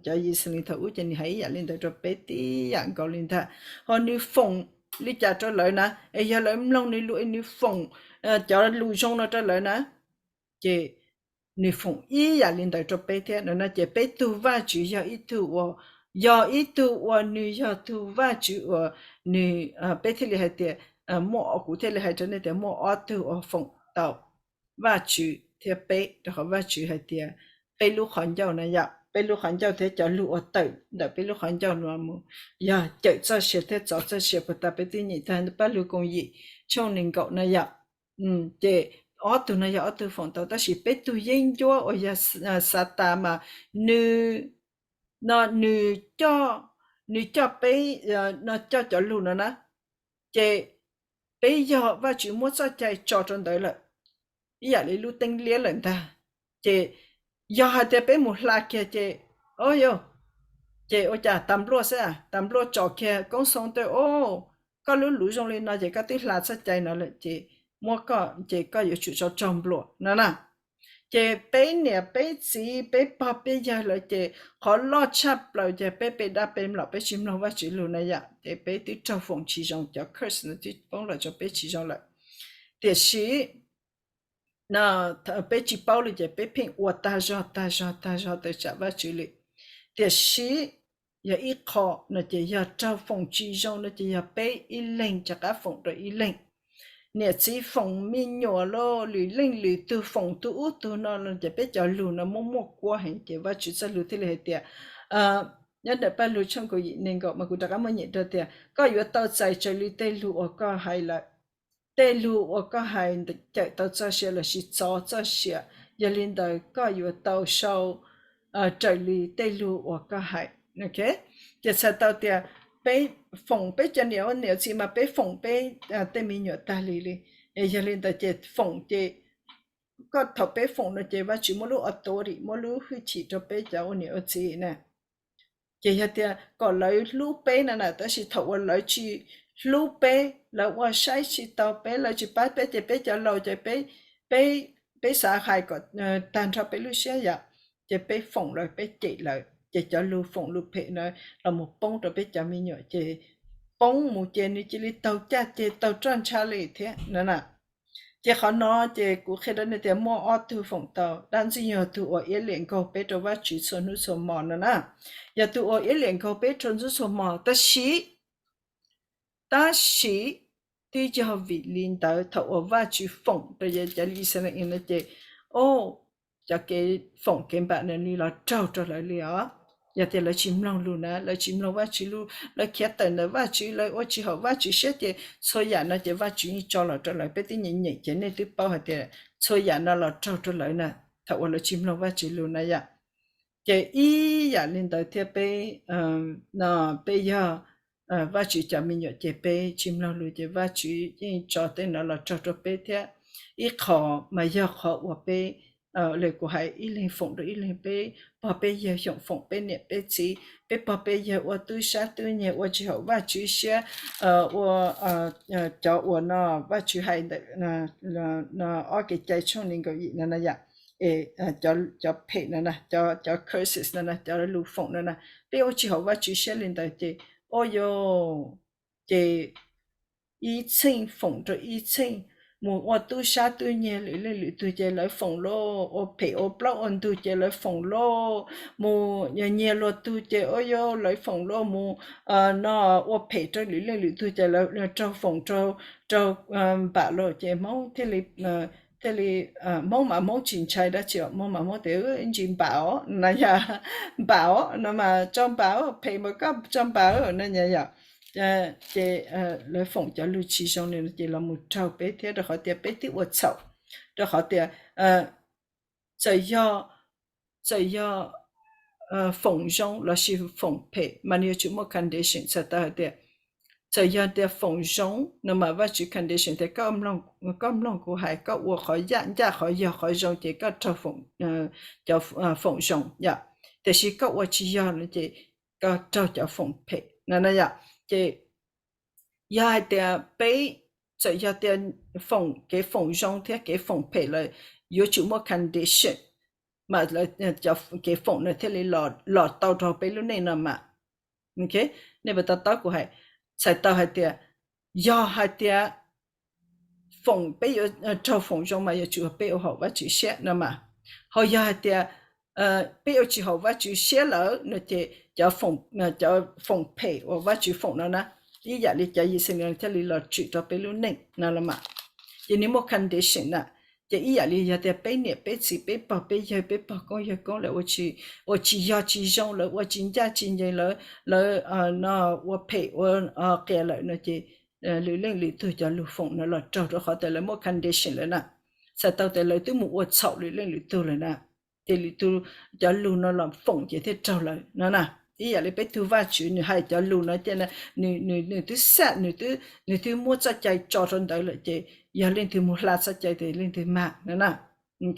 cov Yixalayees thaum ub ces nws hais ib yam li ntawd rau peb tib yam nkaus li ntag. Ho nws foom li cas rau lawv na, es yog lawv mloog nws lus, nws foom cov lus zoo no rau lawv na, ces nws foom ib yam li ntawd rau peb thiab no na. Ces peb tug Vajtswv yog ib tug uas, yog ib tug uas nws yog tug Vajtswv uas nws, peb thiaj li hais tias, muaj, kuv thiaj li hais rau nej tias muaj ob tug uas foom tau Vajtswv thiab peb, rau qhov Vajtswv hais tias peb lub qhov ncauj na yom, peb lub qhov ncauj thiab cov lus uas tawm ntawm peb lub qhov ncauj no mus yog cawm txoj sia thiab txov txoj sia puas tas. Peb twb nyeem tag Paj Lug Koom Yim tshooj nees nkaum na yom. Ces ob tug no yog ob tug foom tau, tab sis peb tug yeeb ncuab uas yog Xatas mas nws, no nws coj, nws coj peb, no coj cov lus no na, ces peb yog Vajtswv muab txoj cai tso rau ntawd lawm, ib yam li lub teeb liab lawm ntag. Ces yog hais tias peb mus hla kiag ces, o yog, ces ua cas tas npluaj xwb, tas npluaj tso kiag koob xoob tej, o, koj lub lus zoo li no ces koj twb hla txoj cai no lawm ces muab koj ces koj yuav tsum tso raug npluaj no na. Ces peb niam peb txiv peb pog peb yawg lawm ces qhov loj tshaj plaws ces peb pe dab pe mlom, peb tsis mloog Vajtswv lus na yom, ces peb twb raug foom tsis zoo, cov curse no twb poob los rau peb tsis zoo lawm. Tiam sis peb tsis paub li ces peb pheej ua tag zog tag zog tag zog tawm tsam Vajtswv li. Tiam sis yog ib qho no ces yog raug foom tsis zoo no ces yog peb ib leeg rov qab foom rau ib leeg. Niam txiv foom me nyuam los lwm leej lwm tug foom tug ub tug no los ces peb cov lus no muaj muaj kuab heev ces Vajtswv txoj lus thiaj li hais tias, nyob ntawm Paj Lug tshooj kaum yim nees nkaum mas kuv rov qab muab nyeem rau tias koj yuav tau txais raws li tej lus uas koj hais lawm. Tej lus uas koj hais cawm tau txoj sia lossis txov txoj sia, yog li ntawd koj yuav tau sau raws li tej lus uas koj hais. Ces txhais tau tias peb foom peb cov niam niam txiv mas peb foom peb tej me nyuam tag li li. Yog li ntawd ces foom ces koj thaum peb foom no ces Vajtswv muab lub authority, muab lub hwj chim rau peb cov ua niam ua txiv na. Ces yog tias kom lawv hlub peb no na, tab sis thaum uas lawv tsis hlub peb, lawv ua saib tsis taus peb, lawv tsis pab peb ces peb cov laus ces peb, peb xav hais kom tag nrho peb lub siab yom, ces peb foom lawv, peb cem lawv, ces cov lus foom lus phem na los mus poob rau peb cov me nyuam ces poob mus ces nws cia li taug caj ces taug roj ntsha li thiab no na. Ces qhov no ces kuv qhia rau nej tias muaj ob tug foom tau, dab ntxwg nyoog yog tus uas iab liam nkaug peb rau Vajtswv txhua hnub txhua hmo no na. Yog tus uas iab liam nkaug peb rau hnub txhua hmo, tab sis, tab sis twb yog vim li ntawd thaum uas Vajtswv foom rau cov Yixalayees no ces, o, cov kev foom kev npam no nws los raug rau lawv li os. Yog tias lawv tsis mloog lus na, lawv tsis mloog Vajtswv lus, lawv khiav tawm ntawm Vajtswv, lawv ua tsis haum Vajtswv siab ces txhua yam no ces Vajtswv yeej tso los rau lawv. Peb twb nyeem nyeem ces nej twb paub hais tias txhua yam no los raug rau lawv na, thaum uas lawv tsis mloog Vajtswv lus na yom. Ces ib yam li ntawd thiab peb, no, peb yog Vajtswv cov me nyuam ces peb tsis mloog lus ces Vajtswv yeej tso tej no los raug rau peb thiab. Ib qho mas yog qhov uas peb, li kuv hais, ib leeg foom rau ib leeg, peb pog peb yawg xyoom foom peb niam peb txiv, peb pog peb yawg ua tub sab tub nyiag, ua tsis haum Vajtswv siab, ua cov uas no Vajtswv hais ntawm ob Kev cai tshooj nees nkaum yim no na yom, cov phem no, cov curses no na, cov lus foom no na, peb ua tsis haum Vajtswv siab li ntawd ces, o yog, ces ib txheej foom rau ib txheej, mus ua tub sab tub nyiag lwm leej lwm tug ces lawv foom lauj, ua phem ua plaub ua ntug ces lawv foom lauj, mus nyiag luag tug ces, o yog, lawv foom lauj, mus no ua phem rau lwm leej lwm tug ces lawv raug foom, raug npam lauj ces Hmoob thiaj li, thiaj li, Hmoob mas Hmoob tsis ntshai dab tsi, Hmoob mas Hmoob tias ntsis npam os na yom, npam os no mas tso npam, phem mas koj tso npam na yom. Ces lawv foom cov lus tsis zoo li no ces los mus raug peb thiab, rau qhov tias peb twb ua txhaum, rau qhov tias txawm yog, txawm yog foom zoo lossis foom phem mas nws yuav tsum muaj condition txhais tau hais tias, txawm yog tias foom zoo no mas Vajtswv condition tias koj mloog kuv hais, koj ua qhov yaj ncaj qhov yog qhov zoo ces koj raug cov foom zoo yom, tiam sis koj ua tsis yog no ces koj raug cov foom phem no na yom. Ces yog hais tias peb txawm yog tias foom kev foom zoo thiab kev foom phem lawm, yuav tsum muaj condition, mas kev foom no thiaj li los tau rau peb lub neej no mas. Nej puas to taub kuv hais? Txhais tau hais tias, yog hais tias foom, peb yuav raug foom zoo mas yuav tsum peb ua haum Vajtswv siab no mas. Ho yog hais tias peb ua tsis haum Vajtswv siab lawm no ces cov foom phem uas Vajtswv foom no na, ib yam li cov Yixalayees thiaj li los tsim rau peb lub neej no los mas. Ces nws muaj condition na. Ces ib yam li yog tias peb niam peb txiv, peb pog peb yawg, peb pog koob yawg koob lawv ua tsis yog tsis zoo, lawv ua tsis ncaj tsis ncees, lawv, lawv no ua phem ua qias lawm no ces lwm leej lwm tug cov lug foom no los raug, rau qhov tias lawv muaj condition lawm na. Txhais tau tias lawv twb mus ua txhaum lwm leej lwm tug lawm na, ces lwm tug cov lug no los foom ces thiaj raug lawm no na. Ib yam li peb tug Vajtswv nws hais cov lug no ces nws twb xaj, nws twb muab txoj cai tso rau ntawd lawm ces yog leej twg mus hla txoj cai ces leej twg mag no na.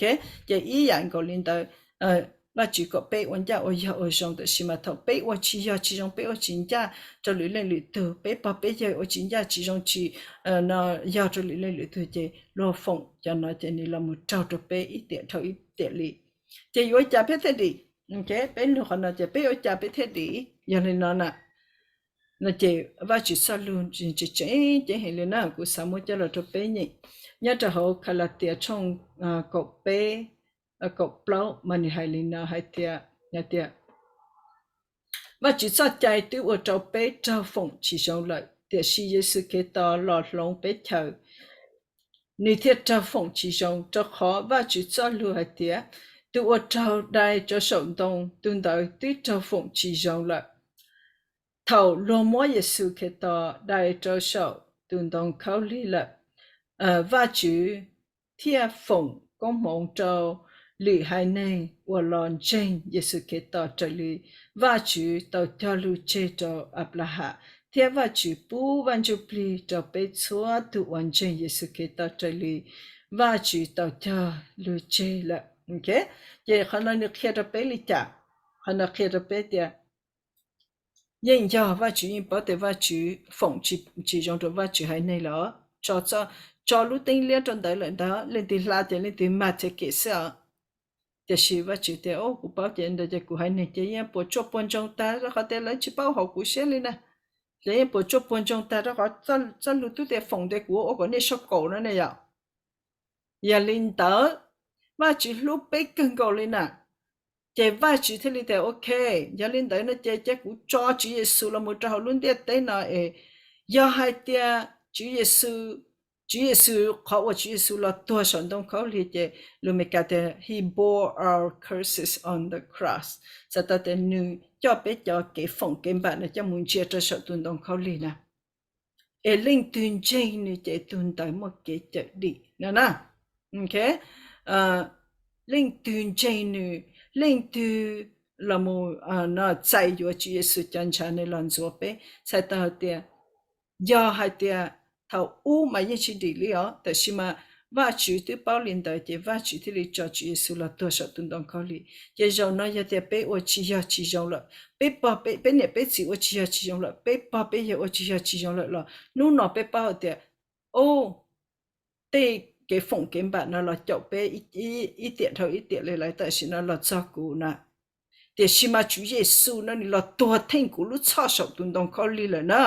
Ces ib yam nkaus li ntawd, Vajtswv kom peb ua ncaj ua yog ua zoo, tab sis mas thaum peb ua tsis yog tsis zoo, peb ua tsis ncaj rau lwm leej lwm tug, peb pog peb yawg ua tsis ncaj tsis zoo tsis yog rau lwm leej lwm tug ces luag foom cov no ces nws los mus raug rau peb ib tiam dhau ib tiam li. Ces yuav ua cas peb thiaj dim? Peb nug qhov no ces peb yuav ua cas peb thiaj dim? Yog li no na, no ces Vajtswv txoj lug tseem ceeb heev li na, kuv xav muab coj los rau peb nyeem nyob rau hauv Kalatias tshooj kaum peb, kaum plaub mas nws hais li no hais tias, hais tias Vajtswv txoj cai twb ua rau peb raug foom tsis zoo lawm, tiam sis Yexus Khetos los hloov peb chaw, nws thiaj raug foom tsis zoo, rau qhov Vajtswv txoj lug hais tias, tus uas raug dai rau saum ntoo, tus ntawd twb raug foom tsis zoo lawm. Thaum luag muab Yexus Khetos dai rau saum tus ntoo khaub lig lawm, Vajtswv thiaj foom koob hmoov rau lwm haiv neeg uas los ntseeg Yexus Khetos raws li Vajtswv tau cog lus tseg rau Anplaham, thiab Vajtswv pub Vaj Ntsujplig rau peb txhua tus uas ntseeg Yexus Khetos raws li Vajtswv tau cog lus tseg lawm. Ces qhov no nws qhia rau peb li cas? Qhov no qhia rau peb tias yeej yog Vajtswv yeej paub tias Vajtswv foom tsis zoo rau Vajtswv haiv neeg lawm, tso lub teeb liab rau ntawd lawm ntag, leej twg hla ces leej twg mag txhia kem xwb os. Tiam sis Vajtswv tias, kuv paub ces ntawd ces kuv haiv neeg ces yeej puas tsuaj puas ntsoog tag, rau qhov tias lawv tsis paub haum kuv siab li na. Ces yeej puas tsuaj puas ntsoog tag, rau qhov txoj lus twb tias foom tias kuv ua kom nej sau kaum no ne yom. Yog li ntawd, Vajtswv hlub peb kawg nkaus li na. Ces Vajtswv thiaj li tias, ok, yog li ntawd no ces cia kuv tso Tswv Yexus los mus rau hauv lub ntiaj teb no es yog hais tias Tswv Yexus, Tswv Yexus, qhov uas Tswv Yexus los tuag saum ntoo khaub lig ces lus Meskas tias he bore our curses on the cross, txhais tau tias nws coj peb cov kev foom kev npam no coj mus ntsia rau saum tus ntoo khaub lig na. Es leej twg ntseeg nws ces tus ntawd muaj kev cawm dim no na. Leej twg ntseeg nws, leej twg los mus txais yuav Tswv Yexus cov ntshav nws los ntxuav peb, txhais tau hais tias, yog hais tias thaum ub mas yeej tsis dim li os, tab sis mas Vajtswv twb paub li ntawd ces Vajtswv thiaj li tso Tswv Yexus los tuag saum tus ntoo khaub lig. Ces zaum no yog tias peb ua tsis yog tsis zoo lawm, peb pog, peb niam peb txiv ua tsis yog tsis zoo lawm, peb pog peb yawg ua tsis yog tsis zoo lawm los hnub no peb paub hais tias, o, tej kev foom kev npam no los caum peb ib tiam dhau ib tiam li lawm, tam sim no los txog kuv na. Tiam sis mas Tswv Yexus no nws los tuag theej kuv lub txhoj saum tus ntoo khaub lig lawm na.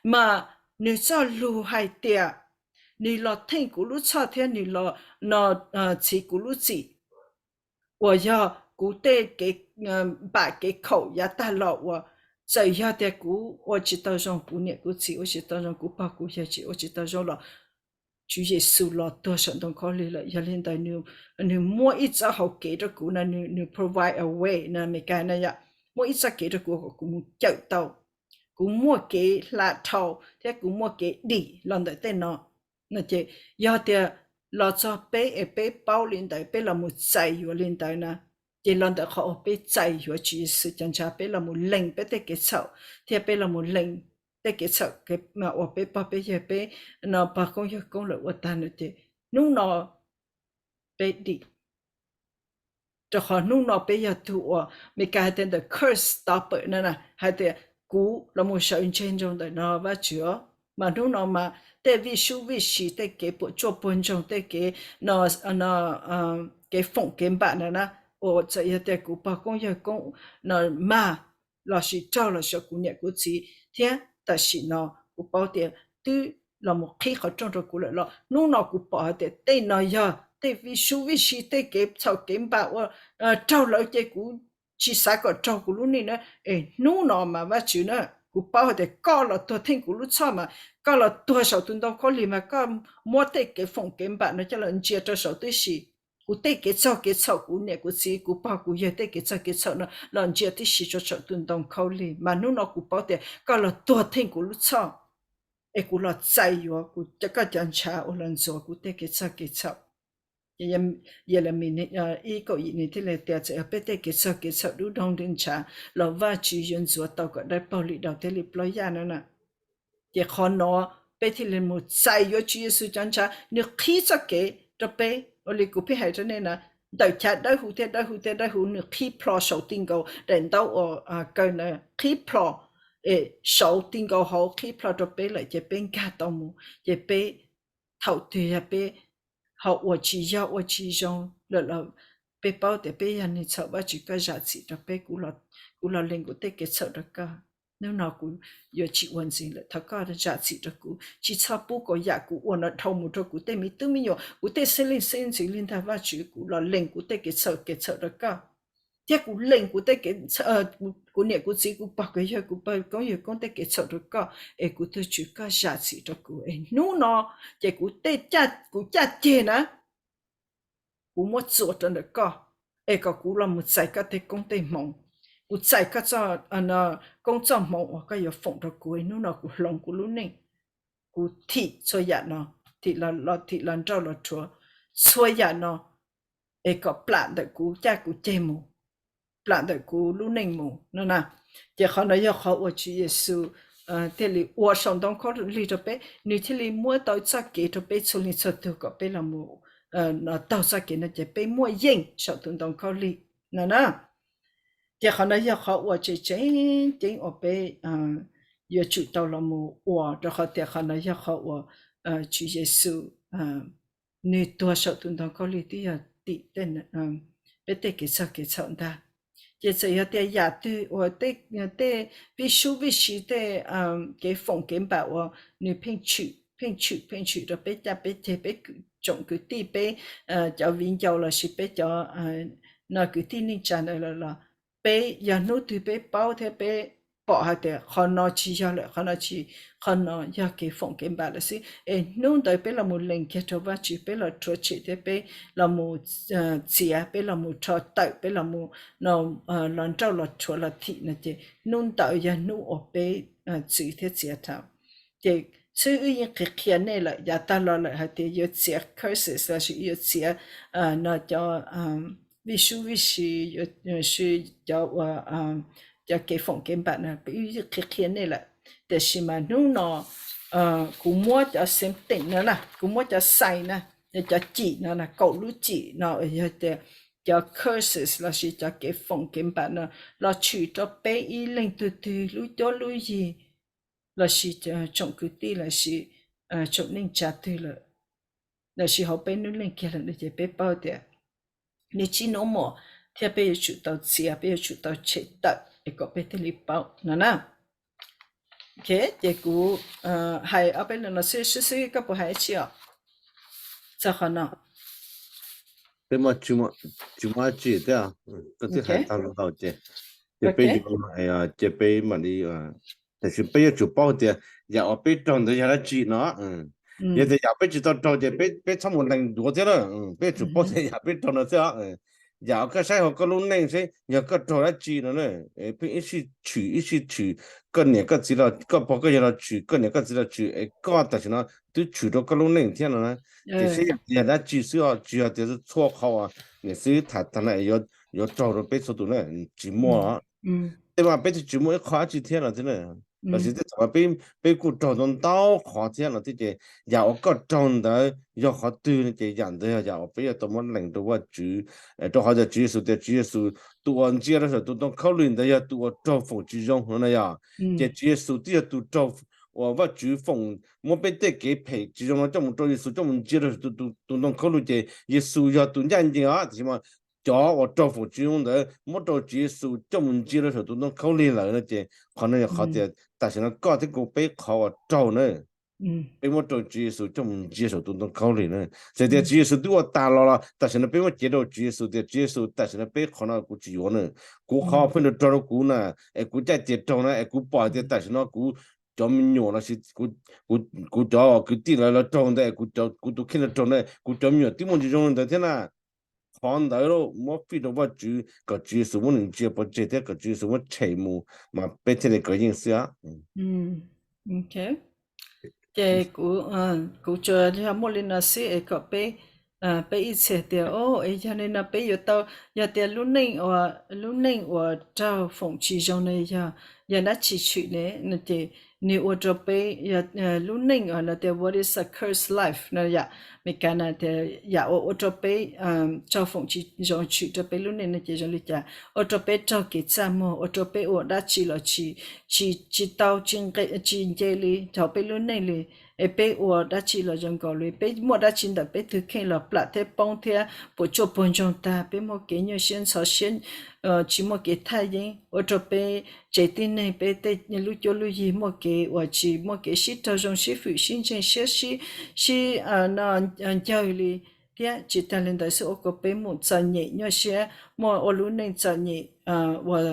Mas nws txoj lus hais tias nws los theej kuv lub txhoj thiab nws los no txhiv kuv lub txim uas yog kuv tej kev npam kev khaum yav tag los uas txawm yog tias kuv ua tsis tau zoo, kuv niam kuv txiv ua tsis tau zoo, kuv pog kuv yawg tsis ua tsis tau zoo los Tswv Yexus los tuag saum ntoo khaub lig lawm. Yog li ntawd nws muaj ib txoj hau kev rau kuv na, nws provide a way na, Meskas na yom, muaj ib txoj kev rau kuv kom kuv mus cawm tau, kuv muaj kev hla dhau thiab kuv muaj kev dim los ntawm tej no. No ces yog tias los txog peb es peb paub li ntawd, peb los mus txais yuav li ntawd na, ces los ntawm qhov uas peb txais yuav Tswv Yexus cov ntshav, peb los mus lees peb tej kev txhaum, thiab peb los mus lees tej kev txhaum uas peb pog peb yawg peb no pog koob yawg koob lawv ua tag no ces hnub no peb dim. Rau qhov hnub no peb yog tug uas Meskas hais tias the curse stopper na, hais tias kuv los mus sawv ntseg nrog ntawm no Vajtswv os, Mas hnub no mas tej vij sub vij si, tej kev puas tsuaj puag ntsoog, tej kev no, kev foom kev npam no na, uas txawm yog tias kuv pog koob yawg koob no mag lossis raug lossis kuv niam kuv txiv thiab tam sim no kuv paub tias twb los mus qhib qhov rooj rau kuv lawm los hnub no kuv pom hais tias tej no yog tej vij sub vij si, tej kev txhaum kev npam uas raug lawm ces kuv tsis xav kom raug kuv lub neej na. Es hnub no mas Vajtswv na, kuv paub hais tias koj los tuag theej kuv lub txhoj mas, koj los tuag saum tus ntoo khaub lig mas koj muab tej kev foom kev npam no coj los ntsia rau saum tib si. Kuv tej kev txog kev txhaum, kuv niam kuv txiv kuv pog kuv yawg tej kev txog kev txhaum no los ntsia tib si rau saum tus ntoo khaub lig mas hnub no kuv paub tias koj los tuag theej kuv lub txhoj, es kuv los txais yuav kuv, koj cov ntshav uas los ntxuav kuv tej kev txog kev txhaum. Ces Yelemis ib kaum yim nws thiaj li tias txawm yog peb tej kev txog kev txhaum dub doog li ntshav los Vajtswv yuav ntxuav tau kom dawb paug li daus thiab li plaub yaj no na. Ces qhov no peb thiaj li mus txais yuav Tswv Yexus cov ntshav, nws qhib txoj kev rau peb. Ua li kuv pheej hais rau nej na, ntawm chav dawb huv thiab dawb huv thiab dawb huv nws qhib plho saum ti nkaus daim ntaub uas kaw na, qhib plho, es saum ti nkaus hauv qhib plho rau peb lawm ces peb nkag tau mus ces peb thaum twg yog peb ho ua tsis yog ua tsis zoo lawm los peb paub tias peb yog neeg txhaum, Vajtswv koj zam txim rau peb, kuv los lees kuv tej kev txhaum rau koj. Hnub no kuv yuav tsis ua ntxiv lawm, thov koj zam txim rau kuv, tsis txhob pub kom yam kuv ua no dhau mus rau kuv tej me tub me nyuam, kuv tej xeeb leej xeeb ntxwv li ntag. Vajtswv, kuv los lees kuv tej kev txhaum kev txhaum rau koj, thiab kuv lees kuv tej kev, kuv niam kuv txiv kuv pog kuv yawg kuv pog koob yawg koob tej kev txhaum rau koj, es kuv tus Tswv koj zam txim rau kuv es hnub no ces kuv tej, kuv caj ceg na, kuv muab txuas rau ntawm koj, es kom kuv los mus txais koj tej koob tej hmoov, kuv txais koj koob txoj hmoov uas koj yuav foom rau kuv. Hnub no kuv hloov kuv lub neej, kuv thim txhua yam no, thim los nrauj los rhuav txhua yam no, es kom plam ntawm kuv caj kuv ceg mus, plam ntawm kuv lub neej mus no na. Ces qhov no yog qhov uas Tswv Yexus thiaj li ua saum ntoo khaub lig rau peb, nws thiaj li muab tau txoj kev rau peb txhua leej txhua tug kom peb los mus taug txoj kev no ces peb muaj yeej saum tus ntoo khaub lig no na. Ces qhov no yog qhov uas tseem tseem ceeb uas peb yuav tsum tau los mus ua, rau qhov tias qhov no yog qhov uas Tswv Yexus nws tuag saum tus ntoo khaub lig twb yog tim peb tej kev txog kev txhaum ntag. Ces txawm yog tias yam twg uas tej vij sub vij si, tej kev foom kev npam uas nws pheej tshwm pheej tshwm pheej tshwm rau peb caj peb ceg, peb tsoom kwv tij, peb cov viv ncaus lossis peb cov no kwv tij neej tsa ntawd los, peb yog hnub twg peb paub thiab peb pom hais tias qhov no tsis yog lawm, qhov no tsis, qhov no yog kev foom kev npam lawm xwb, es hnub ntawd peb los mus lees kiag rau Vajtswv, peb los rhuav tshem thiab peb los mus txiav, peb los mus rho tawm, peb los mus los nrauj los rhuav los thim no ces hnub ntawd yog hnub uas peb txwv thiab txiav dhau. Ces xwb wb yeej qhia qhia nej lawm yav tag los lawm hais tias yuav txiav curses lossis yuav txiav no cov vij sub vij si, cov ua cov kev foom kev npam no, wb yeej qhia qhia nej lawm. Tiam sis mas hnub no kuv muab cov symptom no na, kuv muab cov sign na, cov cim no na, kaum lub cim no yog tias cov curses lossis cov kev foom kev npam no los tshwm rau peb ib leeg tug twg lub cuab lub yig lossis tsoom kwv tij lossis tsoom neej tsa twg lawm, lossis hauv peb lub neej kiag lawm no ces peb paub tias nws tsis normal thiab peb yuav tsum tau txiav, peb yuav tsum tau tshem tawm es kom peb thiaj li paub no na. Ces kuv hais ob peb lo no xwb xwb, koj puas hais dab tsi os txog qhov no? Peb tsis muaj dab tsi thiab, koj twb hais tag los ces, ces peb yuav, ces peb mam li, tiam sis peb yuav tsum paub tias yam uas peb raug ntawd yog dab tsi no. Yog tias yam peb tsis tau raug ces peb txhob mus lees duav thiab na, peb yuav tsum paub tias yam peb raug no thiab. Yam uas koj saib hauv koj lub neej seb yog koj raug dab tsi no na, pheej ib sij tshwm ib sij tshwm, koj niam koj txiv los, koj pog koj yawg los tshwm, koj niam koj txiv los tshwm, es koj tam sim no twb tshwm rau koj lub neej thiab no na. Ces seb yog dab tsi xwb, tsis yog tias txhua qhov uas niam xwb tham tag no yuav raug rau peb txhua tus na, tsis muaj. Tej mas peb twb tsis muaj ib qho dab tsi thiab no thiab na. Tab sis tej thaum peb kuj raug ntau ntau qhov thiab no thiab ces yam uas koj raug ntawd yog qhov twg no ces yam ntawd yog yam uas peb yuav tau muab lees rau Vajtswv, rau qhov tias Tswv Yexus tias Tswv Yexus tus uas ntsia rau saum tus ntoo khaub lig ntawd yog tus uas raug foom tsis zoo no na yog. Ces Tswv Yexus twb yog tus raug uas Vajtswv foom, muab peb tej kev phem tsis zoo no coj mus rau Yexus coj mus ntsia rau saum tus ntoo khaub lig ces Yexus yog tus ncaj ncees os. Tiam sis mas cov uas raug foom tsis zoo ntawd muab rau Tswv Yexus coj mus ntsia rau saum tus ntoo khaub lig lawm no ces qhov no yog qhov tias tam sim no koj thiab kuv peb qhov uas raug na, peb muab rau Tswv Yexus coj mus ntsia saum tus ntoo khaub lig na. Txawm tias Tswv Yexus twb ua tas los los tam sim no peb muab cev rau Tswv Yexus tias Tswv Yexus tam sim no peb qhov no kuv tsis yuav na, kuv qhov pheej raug raug rau kuv na, es kuv caij tias raug na es kuv pom hais tias tam sim no kuv cov me nyuam los sis kuv cov kwv tij lawv lawv raug ntawd es kuv tus kheej lawv raug ntawd, kuv cov me nyuam twb muaj ntsis zoo li ntawd thiab na. Qhov ntawd muab fij rau Vajtswv kom Tswv Yexus muab nws ntsia pov tseg thiab kom Tswv Yexus muab tshem mus mas peb thiaj li kov yeej xwb. Ces kuv tsuas yog muaj li no xwb es kom peb, peb ib txhia tias o, es yog li no peb yuav tau, yog tias lub neej uas, lub neej uas raug foom tsis zoo no yog, yog dab tsi tshwm ne no ces nws ua rau peb, lub neej uas no tias what is a curse life no yom, Meskas na tias yam uas ua rau peb raug foom tsis zoo tshwm rau peb lub neej no ces zoo li cas, ua rau peb raug kev txaj muag, ua rau peb ua dab tsi los tsis, tsis tau, tsis nce li hauv peb lub neej li. Es peb ua dab tsi los zoo nkaus li peb muaj dab tsi ntawm peb tus kheej los plam thiab poob thiab puas tsuaj puas ntsoog tag, peb muaj kev nyuaj siab ntxhov siab, tsis muaj kev thaj yeeb, ua rau peb tsev tib neeg peb tej lub cuab lub yig muaj kev uas tsis muaj kev sib raug zoo, sib fwm sib ntseeg siab, sib, sib no ncawg li. Thiab tsis tag li ntawd xwb ua rau peb mus txom nyem nyuaj siab, muaj ua lub neej txom nyem uas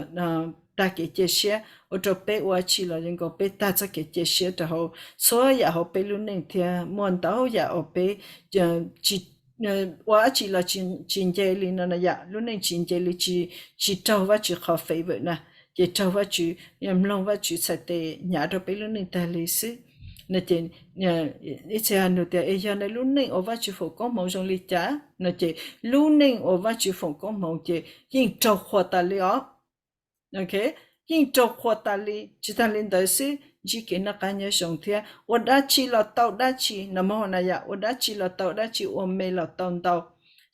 dag kev cia siab, ua rau peb ua dab tsi los zoo nkaus peb tag txoj kev cia siab rau hauv txhua yam hauv peb lub neej thiab muaj ntau yam uas peb ua dab tsi los tsis nce li no na yom, lub neej tsis nce li, tsis raug Vajtswv qhov favor na, ces raug Vajtswv, mloog Vajtswv txhais tes hnyav rau peb lub neej tag li xwb. No ces ib txhia nug tias es yog ne lub neej uas Vajtswv foom koob hmoov zoo li cas no ces lub neej uas Vajtswv foom koob hmoov ces yeej raug qhuas tas li os. Yeej raug qhuas tas li, tsis tag li ntawd xwb ntsib kev noj qab nyob zoo thiab ua dab tsi los tau dab tsi no mog na yom, ua dab tsi los tau dab tsi, ua me los tau ntau.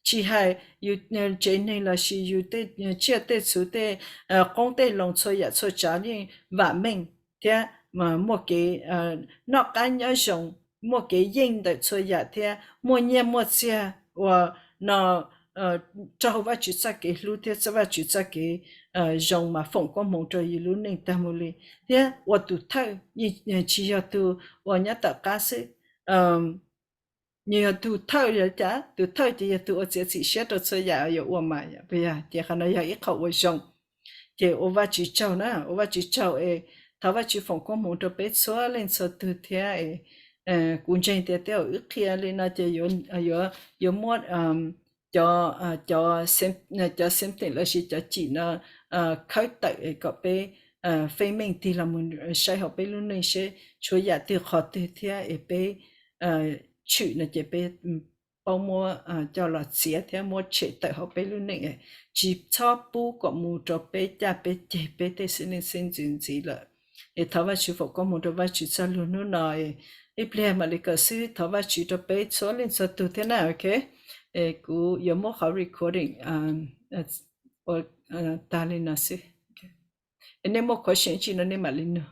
Tsis hais yus tsev neeg los sis yus tej tsiaj tej txhu tej qoob tej loo txhua yam txhua tsav yeej vam meej thiab muaj kev noj qab nyob zoo, muaj kev yeej ntawm txhua yam thiab muaj nyiaj muaj txiag uas no raug Vajtswv txoj kev hlub thiab txawj Vajtswv txoj kev zoo mas foom koob hmoov rau yus lub neej tag mus li. Thiab ua tus thawj tsis yog tus uas nyob tom qab xwb, nws yog tus thawj, yog cas tus thawj ces yog tus ua txiav txim siab rau txhua yam yuav ua mas, ces qhov no yog ib qho ua zoo. Ces ua Vajtswv tsaug na, ua Vajtswv tsaug es thov Vajtswv foom koob hmoov rau peb txhua leej txhua tug thiab. Kuv ntseeg tias tej zaum wb qhia li no ces yuav muab cov, cov symptom los sis cov cim no khawb tawm kom peb feeb meej tig los mus saib hauv peb lub neej seb tshuav yam twg qhov twg thiab es peb tshwm no ces peb paub muab coj los txiav thiab muab tshem tawm hauv peb lub neej, tsis txhob pub kom mus rau peb caj peb ceg peb tej xib neej xeeb ntxwv ntxiv lawm. Es thov Vajtswv foom koob hmoov rau Vajtswv txoj lus hnub no. Ib pliag mam li kawm xwb, thov Vajtswv rau peb txhua leej txhua tug thiab na, ok. Kuv yuav muab qhov recording ua tag li no xwb. Nej muaj question tsi no nej mam li nug.